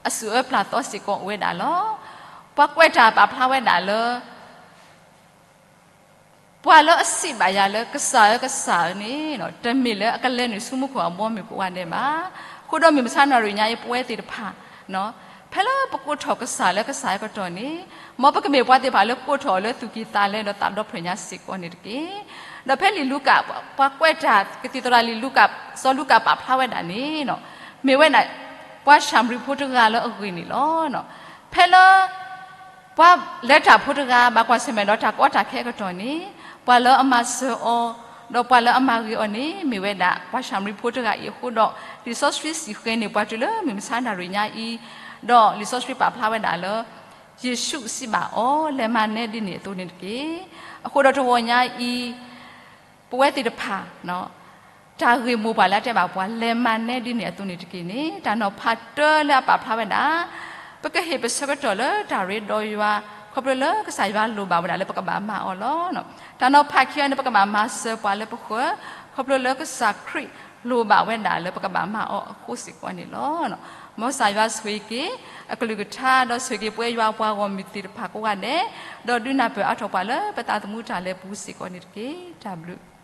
အစူၢ်အၢပျၢ်သီစ့ၢ်ကီးအိၣ်ဝဲဒၣ်လီၤ. ပှၤကွဲးတၢ်ပာ်ဖျါဝဲဒၣ်လၢ ပှၤလၢအစံးဘၣ်ယၤလၢ ကစၢ်ဧၢ ကစၢ်ဧၢန့ၣ် တမ့ၢ်လၢအကလဲၤနုာ်ဆူမူခိၣ်အဘီအမုၢ်ကိးဂၤဒဲးဘၣ်. အဃိဒီးမုၢ်မဆါနၣ်ရံၣ်ညါအံၤ ပဝဲသ့ၣ်တဖၣ် ဖဲလၢပကိးထီၣ်ကစၢ်လၢကစၢ်အကတီၢ်န့ၣ်, မ်ပကမ့ၢ်ပှၤသ့ၣ်တဖၣ်လၢကိးထီၣ်အီၤလၢသူၣ်ကံၢ်သးလဲဒီးသးဒီဖျၢၣ်ညါစ့ၢ်ကီးန့ၣ်တက့ၢ်. ဒီးဖဲလံာ်လူၤကၣ် ပှၤကွဲးတၢ်ကသံၣ်သရၣ်လံာ်လူၤကၣ် စီၤလူၤကၣ်ပာ်ဖျါဝဲဒၣ်န့ၣ်, မ့ၢ်ဝဲဒၣ် ပှၤၡၤမရံဖိတဂၤလၢအဂ့ၢ်န့ၣ်လီၤ. ဖဲလၢ ပှၤလဲၤတၢ်ဖိတဂၤ ဘၣ်ကွၢ်ဆၢၣ်မဲာ်ဒီးတၢ်ကီတၢ်ခဲအကတီၢ်န့ၣ်, ပှၤလၢအမၤစၢၤအီၤ ဒီးပှၤလၢအမၤဂ့ၤအီၤန့ၣ် မ့ၢ်ဝဲဒၣ်ပှၤၡၤမရံဖိတဂၤအံၤအဃိဒီး, လံာ်စီဆှံစံၣ်ဃဲၤန့ၢ်ပှၤတုၤလၢ မုၢ်မဆါနၣ်ရံၣ်ညါအံၤ, ဒီးလံာ်စီဆှံပာ်ဖျါဝဲဒၣ်လၢ ယ့ၣ်ၡူးစံးဘၣ်အီၤ လဲၤမၤနဲဒ်န့ၣ်အသိးန့ၣ်တက့ၢ်. အဃိဒီးတဂီၤညါအံၤ ပဝဲသ့ၣ်တဖၣ် တၢ်ဂ့ၢ်မိၢ်ပှၢ်လၢအတဲဘၣ်ပှၤ လဲၤမၤနဲဒ်န့ၣ်အသိးန့ၣ်တက့ၢ်န့ၣ်, တၢ်နီၤဖးတၢလၢအပာ်ဖျါဝဲဒၣ်, ပကဟ့ၣ်ပဆၢကတီၢ်လၢတၢ်ရ့ဒီးယွၤ ခီဖျိလၢကစၢ်ယွၤလိၣ်ဘၣ်ဝဲဒၣ်လၢပကဘၣ်မၤအီၤလီၤ. တၢ်နီၤဖးခံဂၤန့ၣ် ပကဘၣ်မၤစၢၤပှၤလၢပဃၢၤ ခီဖျိလၢကစၢ်ခရံာ် လိၣ်ဘၣ်ဝဲဒၣ်လၢပကဘၣ်မၤအီၤအဃိစ့ၢ်ကီးန့ၣ်လီၤ. မ်ကစၢ်ယွၤဆိၣ်ဂ့ၤက့ၤအကလုၢ်ကထါ ဒီးဆိၣ်ဂ့ၤက့ၤပဝဲယွၤအပှၤဂီၢ်မုၢ်သ့ၣ်တဖၣ်ကိးဂၤဒဲး, ဒီးဒုးနၢ်ပၢၢ်အါထီၣ်ပှၤလၢပသးသမူတၢ်လဲၤပူၤစ့ၢ်ကီးန့ၣ်တက့ၢ်. တၢ်ဘျုး